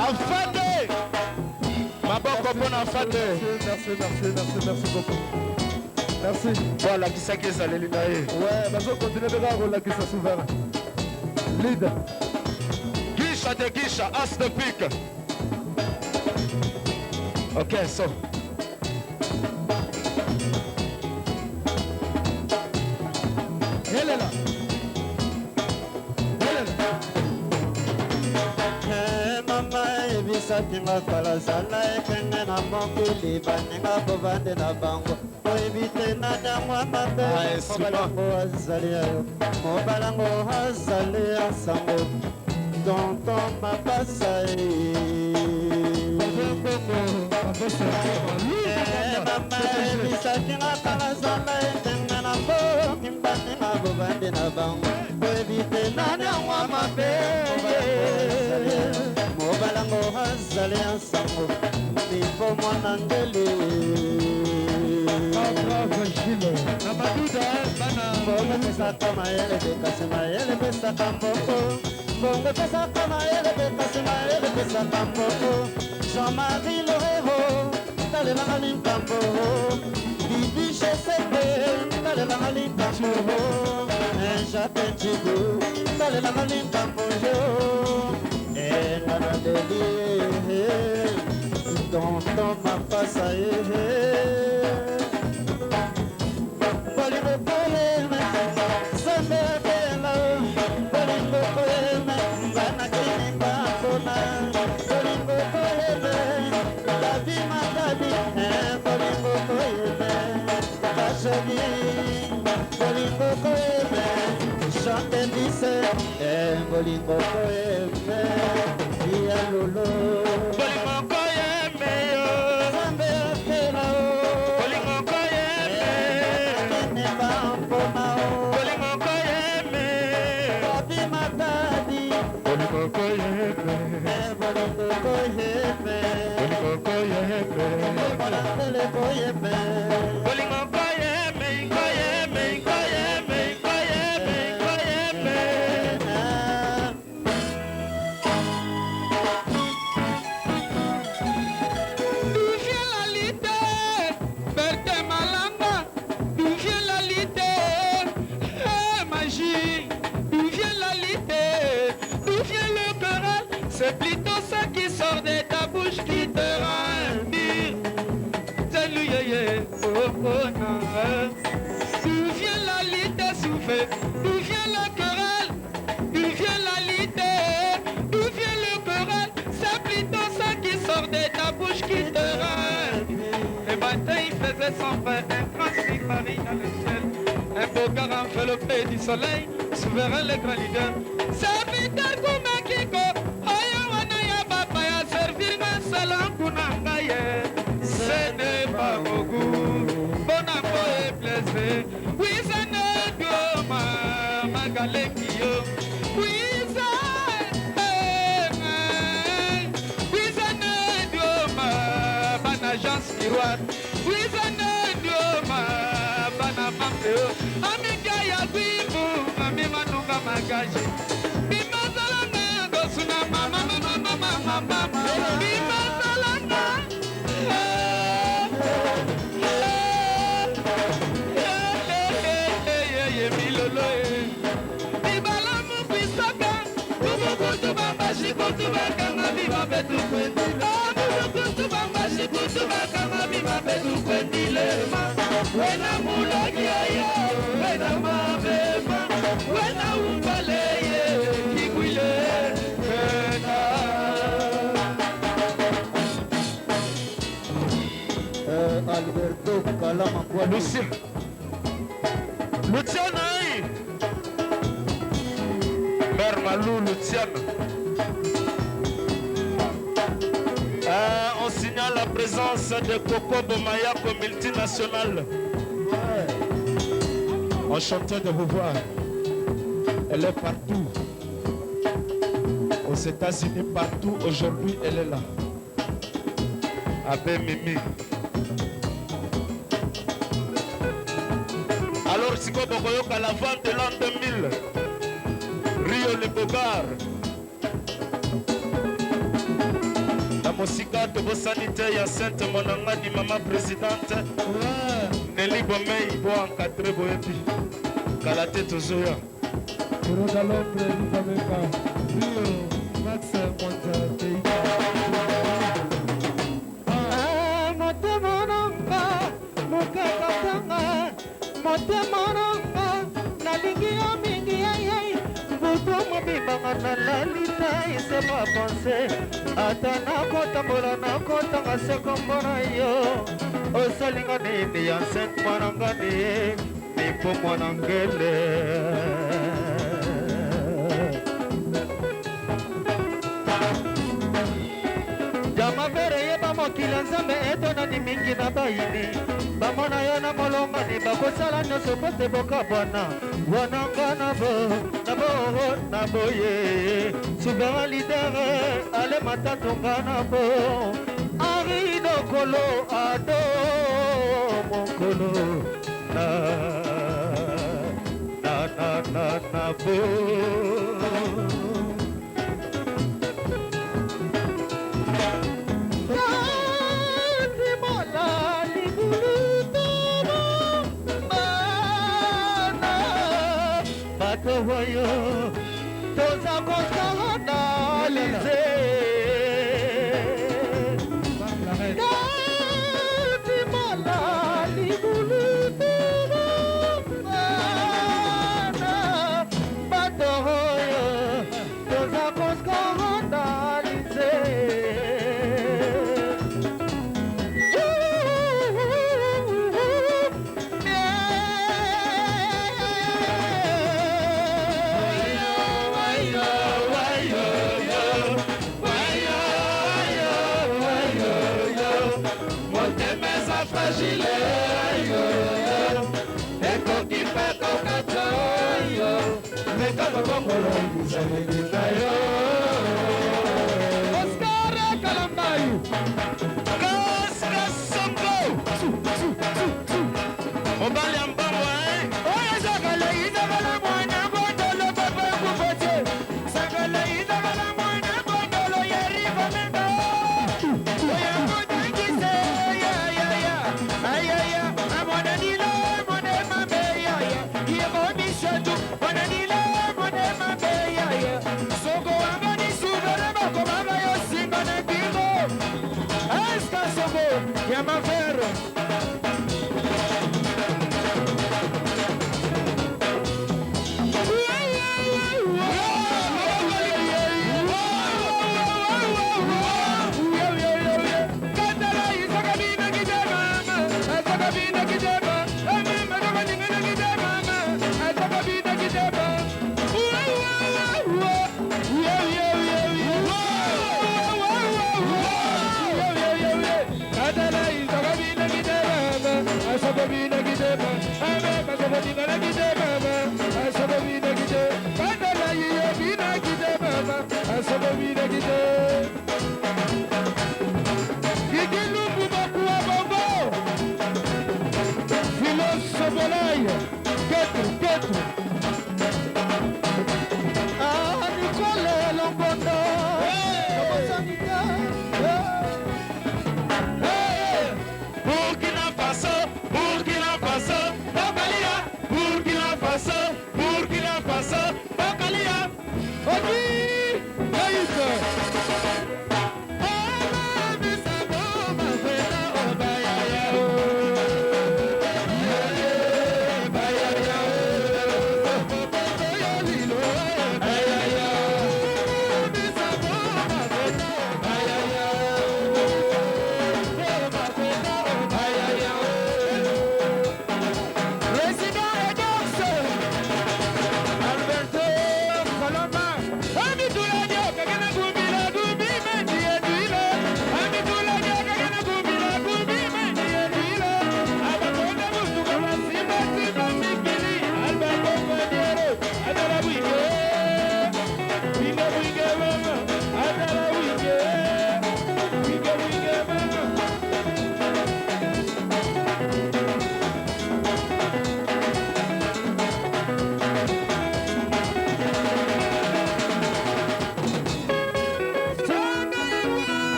Afande. Maboko mpona Afande. Merci, merci, merci, merci beaucoup. Merci. Bo alakisaki ezaleli na ye. Ouais, bazo continuer mpe kaka kolakisa souverain. Leader. Guicha de Guicha, as de pique. Ok, so. Elela. Eh, mama eyebisaki nga kala zala ekenge na mokili baninga bovande na bango oyebi te na ntango mabe. Ah, instrument. Mobalango azali ya yo, mobalango azali ya sango tonton mapasa ye. Eh, mama eyebisaki nga kala zala ekenge na mokili baninga bovande na bango oyebi te na ntango mabe mobalango azali ya sango mipo mwana ngeli. Mbongo epesaka mayele te, kasi mayele epesaka mbongo. Mbongo epesaka mayele te, kasi mayele epesaka mbongo. Jean-Marie Lorero, talelanga likambo. Bibi Chesepe, talelanga likambo. Jacques Njigu, talelanga likambo yo. Nga naleli, tonton Mapasa ye. Bolingo koyeme, Nzambe akela. Bolingo koyeme, bana kini bapona. Bolingo koyeme, Dabi Matabi. Bolingo koyeme, Kashagi. Bolingo koyeme, Chante Dise. Bolingo koyeme, Iya Lolo. Bolingo koyeme yo. Nzambe akela. Bolingo koyeme. Kini bapona. Bolingo koyeme. Dabi Matadi. Bolingo koyeme. Bolingo koyeme. Bolingo koyeme. Bolingo koyeme. Bolingo koyeme, koyeme, koyeme, koyeme, koyeme. D'où vient la lité, Bertin Malanga? D'où vient la lité, eh, magie? D'où vient la lité? D'où vient le querelle? C'est plutôt ça qui sort de ta bouche qui te rend impur. Salut, yeah, yeah. Oh, oh, non, hein. D'où vient la lité soufflée? D'où vient la querelle? D'où vient la lité? D'où vient le querelle? C'est plutôt ça qui sort de ta bouche qui te rend. Le matin, il faisait son pain, un grand signe Paris dans le ciel. Un beau gars enveloppé du soleil, souverain le grand leader. C'est Peter Kumakiko, oyo wana ya bapa ya servir nga salangu na ngai ye. Ce n'est pas mon goût, bon amour est blessé. Oui, ça ne goma, magaleki yo. Oui, ça, eh, eh. Oui, ça ne goma, ban agence miroir. Oui, ça ne goma, bana mapeo. Amiga ya gwibu, mami manunga magaji. Bimazalanga, gosuna mama mama mama mama mama. Bimazalanga. Wena mulagi ayo, wena mabeba, wena umbaleye, kigwile, wena. Alberto Kalama Kwadu. Lucien. Luciana, hey. Mère Malou, Luciana. On signale la présence de Coco Bomayako multinationale. Enchanté de vous voir. Elle est partout. Aux États-Unis, partout. Aujourd'hui, elle est là. Abbé Mimi. Alors, Siko Bokoyoka, la vente de l'an 2000. Rio Le Bogard. Na mosika tobosani te ya Sainte Monangadi, mama présidente. Nelly Bomei, bo encadré boyebi. Kala te tozoya. Rosa Lombre, Luka Meka, Rio, Max Mwanza, Keita. Motema nanga mokakatanga, motema nanga nalingi yo mingi yeyei. Butu mobimanga nalali te esema pense, ata nakotambola nakotanga se kombo na yo. Osalinga nini ya sente mwanangani mipo mwanangele. Jamavere yeba mokili ya Nzambe etonani mingi na bayini. Bamona yo na molongani bakosala nyonso po te bokabwana. Wana nga na bo, na bo, na boye. Souverain leader, ale matatu nga na bo. Henri Dokolo, ado mokolo. Na, na, na, na, na bo. Bato oyo toza koskandalize katimola libulutubana bato oyo toza koskandalize. Motema eza fragile, ekoki mpe kokata yo, meka kobongolo bizaleli na yo. Oscar Kalambayi Kaska Songo mobali ya mbongo. Oyo ezakala izakala mwana bondolo papa ekufa te sakala izakala mwana bondolo ya riva memba oyo kotangise yayaya ayaya amonanile monemabe yaya yekomisatu monanile monemabe yaya soko wangani suvere bakomaka yo singa na bingo eska soko ya mafere.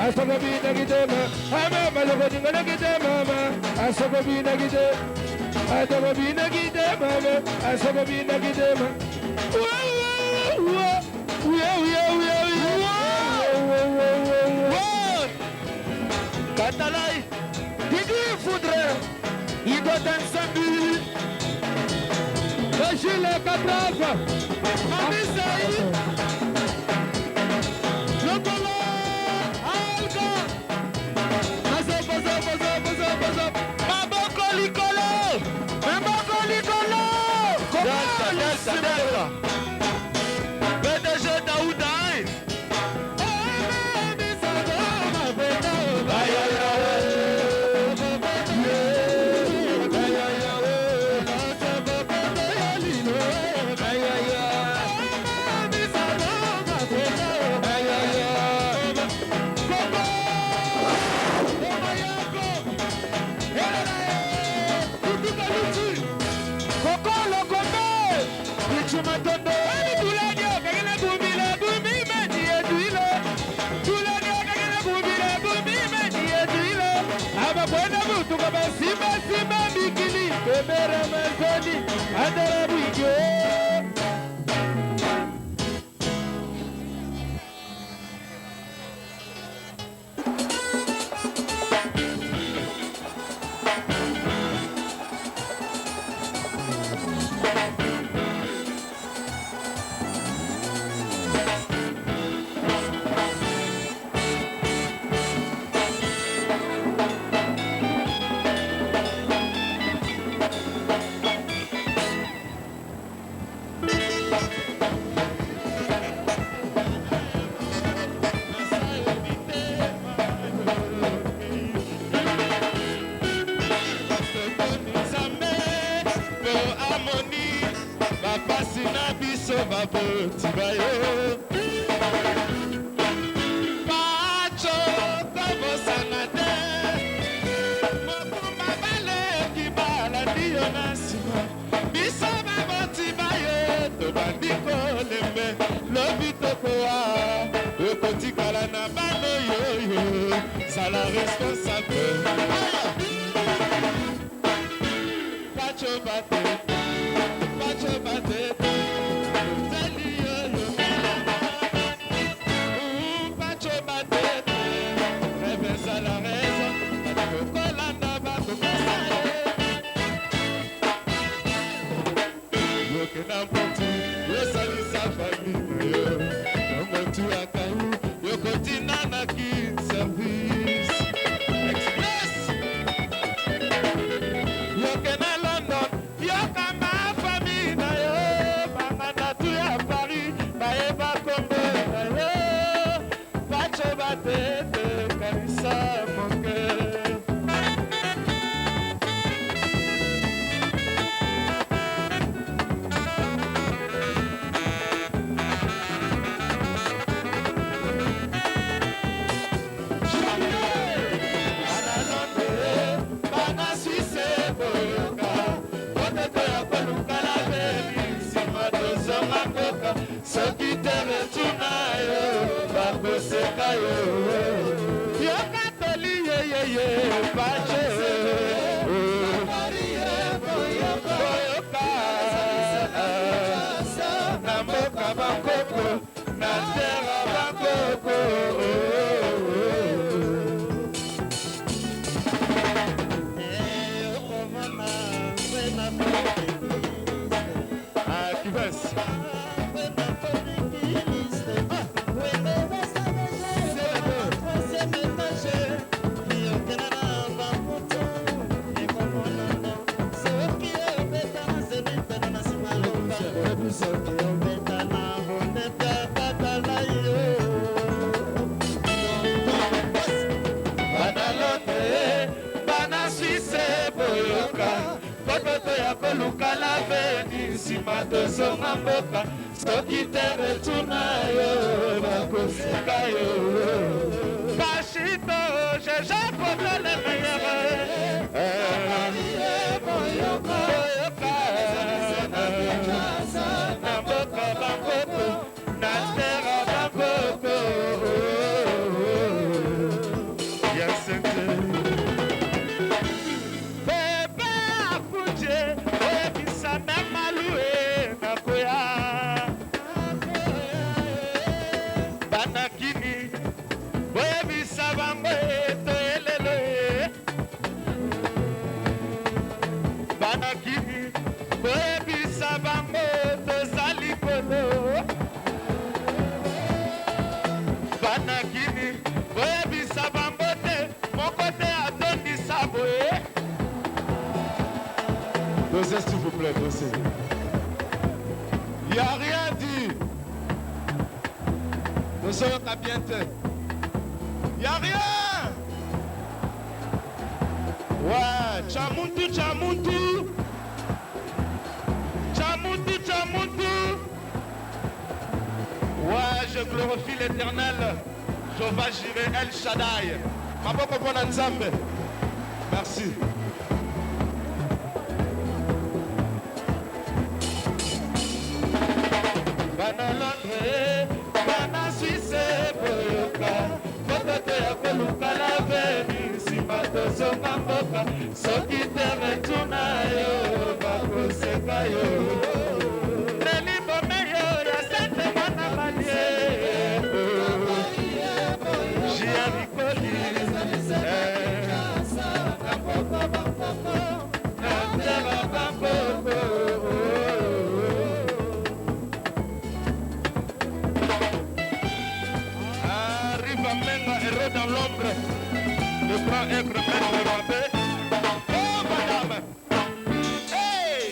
Asokobinakite ma, amama lokodingalakite mama, asokobinakite, atokobinakite mama, asokobinakite ma. Katalai, Didi Foudre, Igo Dansambi, Gilles Katrave, Amisaï, Lokolo, Alga, Bazo, Bazo, Bazo, Bazo, Bazo, Maboko Likolo, Maboko Likolo, Delta, Delta, Delta. PDG Daouda, hein. Simba bikini bebere mazoni adara bwigyo. Nzambe po amoni bapasi na biso baboti bayo paco kobosana te mokumba baleki balandi yo na nsima biso baboti bayo tobandi kolembe lobi tokowa okotikala na bano yoyo zala responsable. Aya! Pacho bate, pacho bate, zali yoyo. Pacho bate, rêve la raison, kokolanda bakokosa ye. Yokenda mpotu, yosalisa famille na yo. Motu akai, yokotina na kin service. Express! Yoke na London, yokamba famille na yo, banganda tu ya Paris, bayeba kombo na yo, bacho batete kanisa moke. Bana Londres, bana Suisse, boyoka, poteto ya koluka la beli, nsima tozonga mboka, soki te retuna yo, bakoseka yo. Yoka toli yeyeye, pache. Boyoka, na mboka bakoko, na terre bakoko. Ah, Kivas. Bana Londres, bana Suisse, boyoka, pototo ya koluka laveni, nsima tozonga mboka, soki te retuna yo, bakoseka yo. Pashito, jeje poto le meilleur. Boyoka, na mboka bakoko, na terre bakoko. Bana Kini, boyebisa bango toza likolo. Bana Kini, boyebisa bango te, moko te atondisa boye. Dosez s'il vous plaît, dosez. Il n'y a rien dit. Tozoyoka bien te. Il n'y a rien. Ouais, Chamuntu, Chamuntu. Chamuntu, Chamuntu. Ouais, je glorifie l'éternel. Jéhovah Jireh El Shaddai. Maboko pona Nzambe. Merci. Bana Londres, bana Suisse, boyoka mboka te ya koluka laveni nsima tozonga mboka soki te retuna yo bakoseka yo Nelly Bomeyo ya Sainte Mwana Malie Jiarikoli na Bamboko. Arrive à Menga, héros dans l'ombre. Le grand aigle, maître Mabé. Oh, madame! Hey!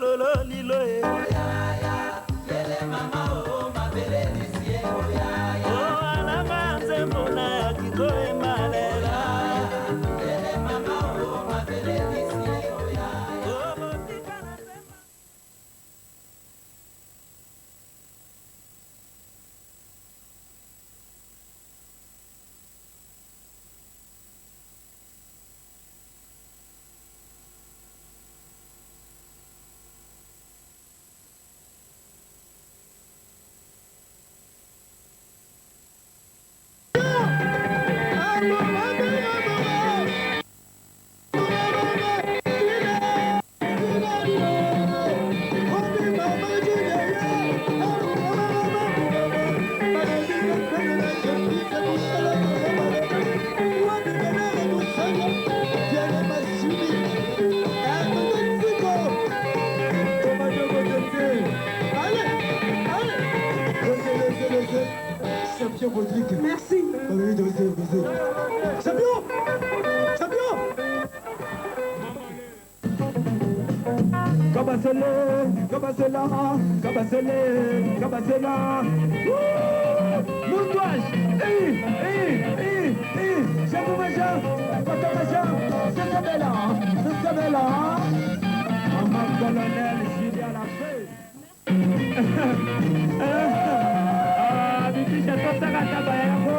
lolo lilo e. Oh, alanga nzembo na ya kikoyembalela. Champion Patrick. Merci. Champion. Champion. Kabasele, Kabasela, Kabasele, Kabasela. Moutouage. Eh, eh, eh, eh. J'avoue Maja, Pata Maja, c'est Sabella, c'est Sabella. Maman colonel Julien Lafay. Ah, bibicha tosaka taba yango.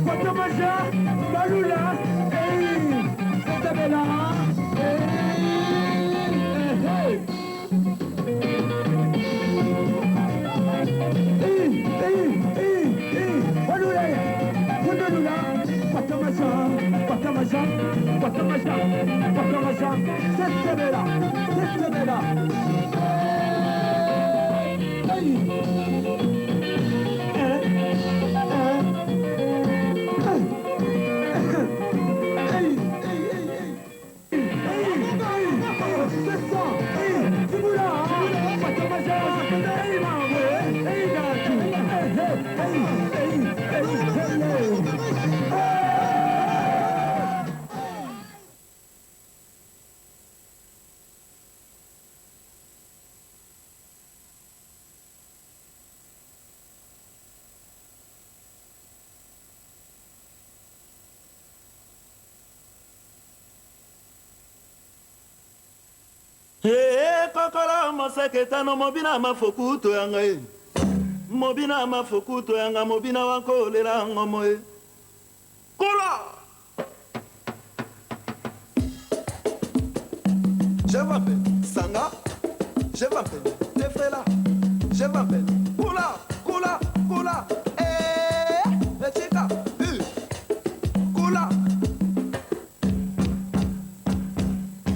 Pata Maja, Balula, eh, c'est Sabella. Ee kokola moseke tano mobina mafoku to yanga e. Mobina mafoku to yanga mobina wakolela ngomo e. Kula! Je m'appelle Sanga, je m'appelle Tefrela, je m'appelle Kula, Kula, Kula, eh, Echika, eh, Kula.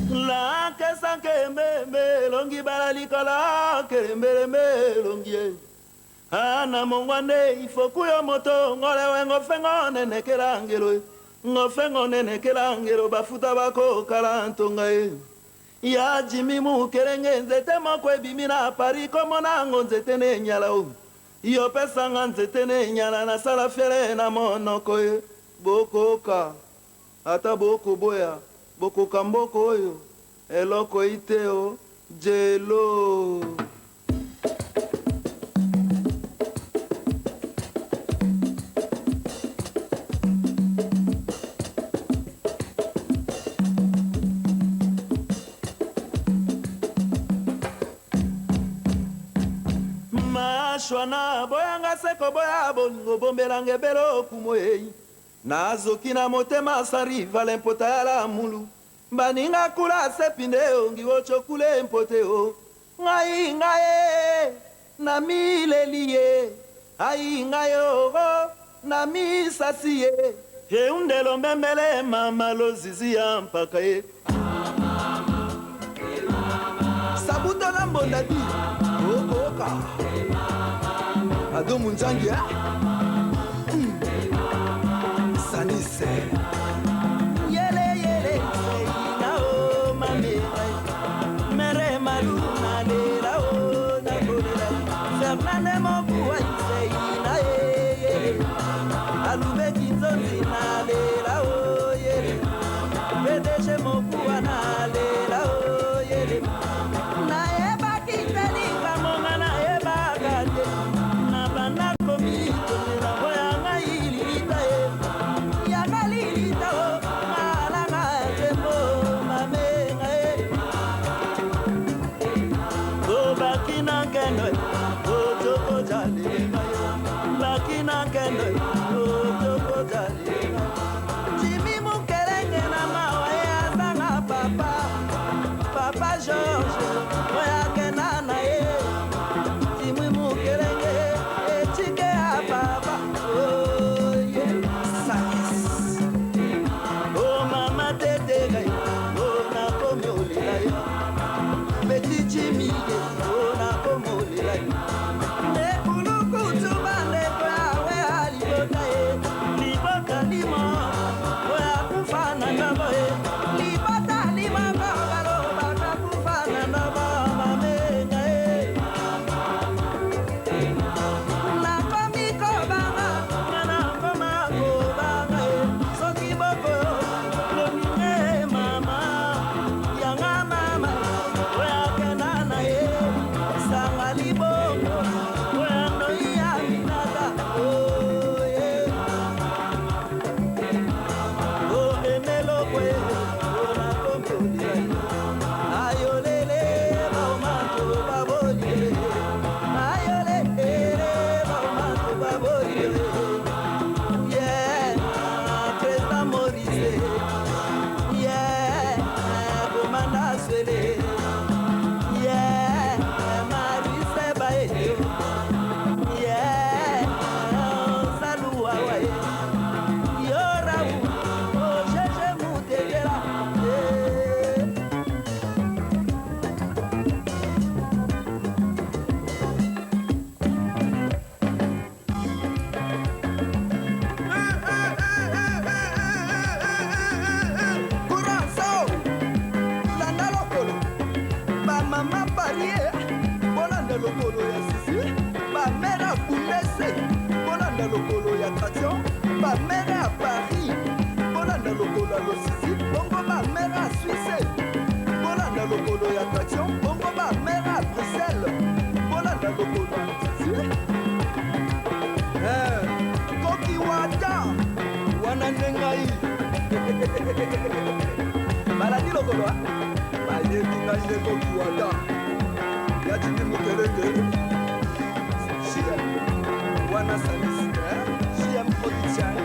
Lakesa kembembe elongi bala likolo kelembembe elongi ye. Ana mongwa nde ifoku yo moto ngolewe ngofengo nenekela ngelo ye. Ngofengo nenekela ngelo bafuta bakokala ntonga ye. Ya jimi mukelenge nzete moko ebimi na Paris komona yango nzete na enyala o. Yo pesanga nzete na enyala nasala fiere na monoko ye. Bokoka ata bokoboya bokoka mboka oyo eloko ite o jelo. Mashwana boyanga seko boya bolingo bombelanga ebele okumo ei. Nazoki na motema sari vale mpota ya la mulu. Baninga kula sepinde ongi ochokule mpote o. Ngai ngai na mileli ye. Ai ngai o na misasi ye. Eundelo mbembele mama lozizi ya mpaka ye. Sabuta na mbonda di. Okoka. Ado munzangi eh? Sanise. Yele yele na o mame mere maluna lela o na kolela Fernande mokuwa isei na ye alube kinzonzi na lela o yele PDG mokuwa na lela o yele na Papa George oyakena na ye timwi mukelenge etike ya papa oh, yeah. Salis. O mama teteka o nakomi olela yo Petit Jimmy o nakomi olela yo ekulukutu bandeko yawe alibota ye libota limo oyo akufa na ndobo ye libota limoko balobaka kufa na ndobo bamenga ye nakomi kobanga nga nakoma kobanga ye soki boko lominge mama yanga mama oyo akenda na ye sanga libongo oyo andoi ya minata oye o emelokwe o nakomi olila ayolele baomato babolile ayolele baomato babolile yeah président Maurice yeah komanda swele yeah Marise Baedio yeah Saluwa waye yorawu ojeje mutetela yeah. Kuranso, landa lokolo bamama parie bolanda lokolo ya sisi bamere ya bundese bolanda lokolo ya traction bamere ya paris bolanda lokolo ya losisi bongo bamere ya suisse bolanda lokolo ya traction bongo bamere ya bruxelles bolanda lokolo ya losisi Eh, koki wata wana nde ngai balandi lokolo a bayebi ngai nde koki wata ya jimi mokelenge jm wana salisi jm production.